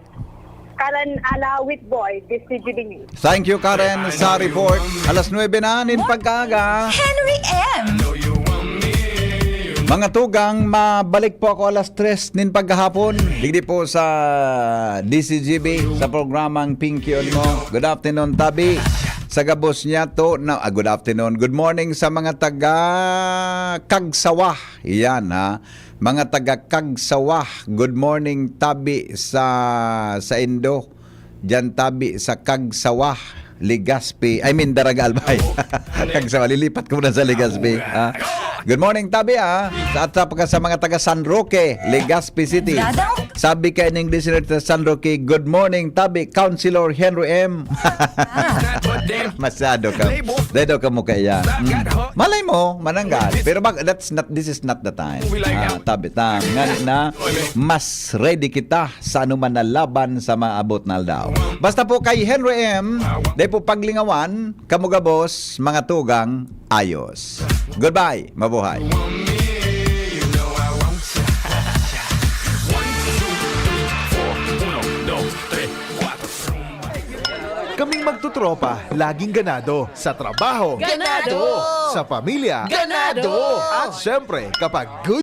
Karen Ala Witboy, D C G B News. Thank you, Karen, sa report. Alas nuebe na nin pagkaaga. Henry M. Mga tugang, mabalik po ako alas tres nin paghahapon. Digdi po sa D C G B, sa programang Pinky on Mo. Good afternoon, tabi. Sa gabos niya to, na, ah, good afternoon. Good morning sa mga taga Cagsawa. Iyan, ha. Mga taga Cagsawa, good morning, tabi sa, sa indo. Diyan tabi sa Cagsawa, Legazpi. I mean, Daraga Albay. Cagsawa, lilipat ko na sa Legazpi, ha? Good morning, tabi, ha? Sa, at sa, sa mga taga San Roque, Legazpi City. Dadang- Sabi ka in English sa San Roque, "Good morning, tabi, Councilor Henry M." Masyado ka. Dedo ka mo kaya. Mm. Malay mo, mananggal. Pero bak-, that's not, this is not the time. Ah, tabi, tam. Nga na, mas ready kita sa anuman na laban sa maabot na aldaw. Basta po kay Henry M, dai po paglingawan, kamo gabos, mga tugang, ayos. Goodbye, mabuhay. Kaming magtutropa, laging ganado. Sa trabaho, Ganado! Sa pamilya, Ganado! At syempre, kapag good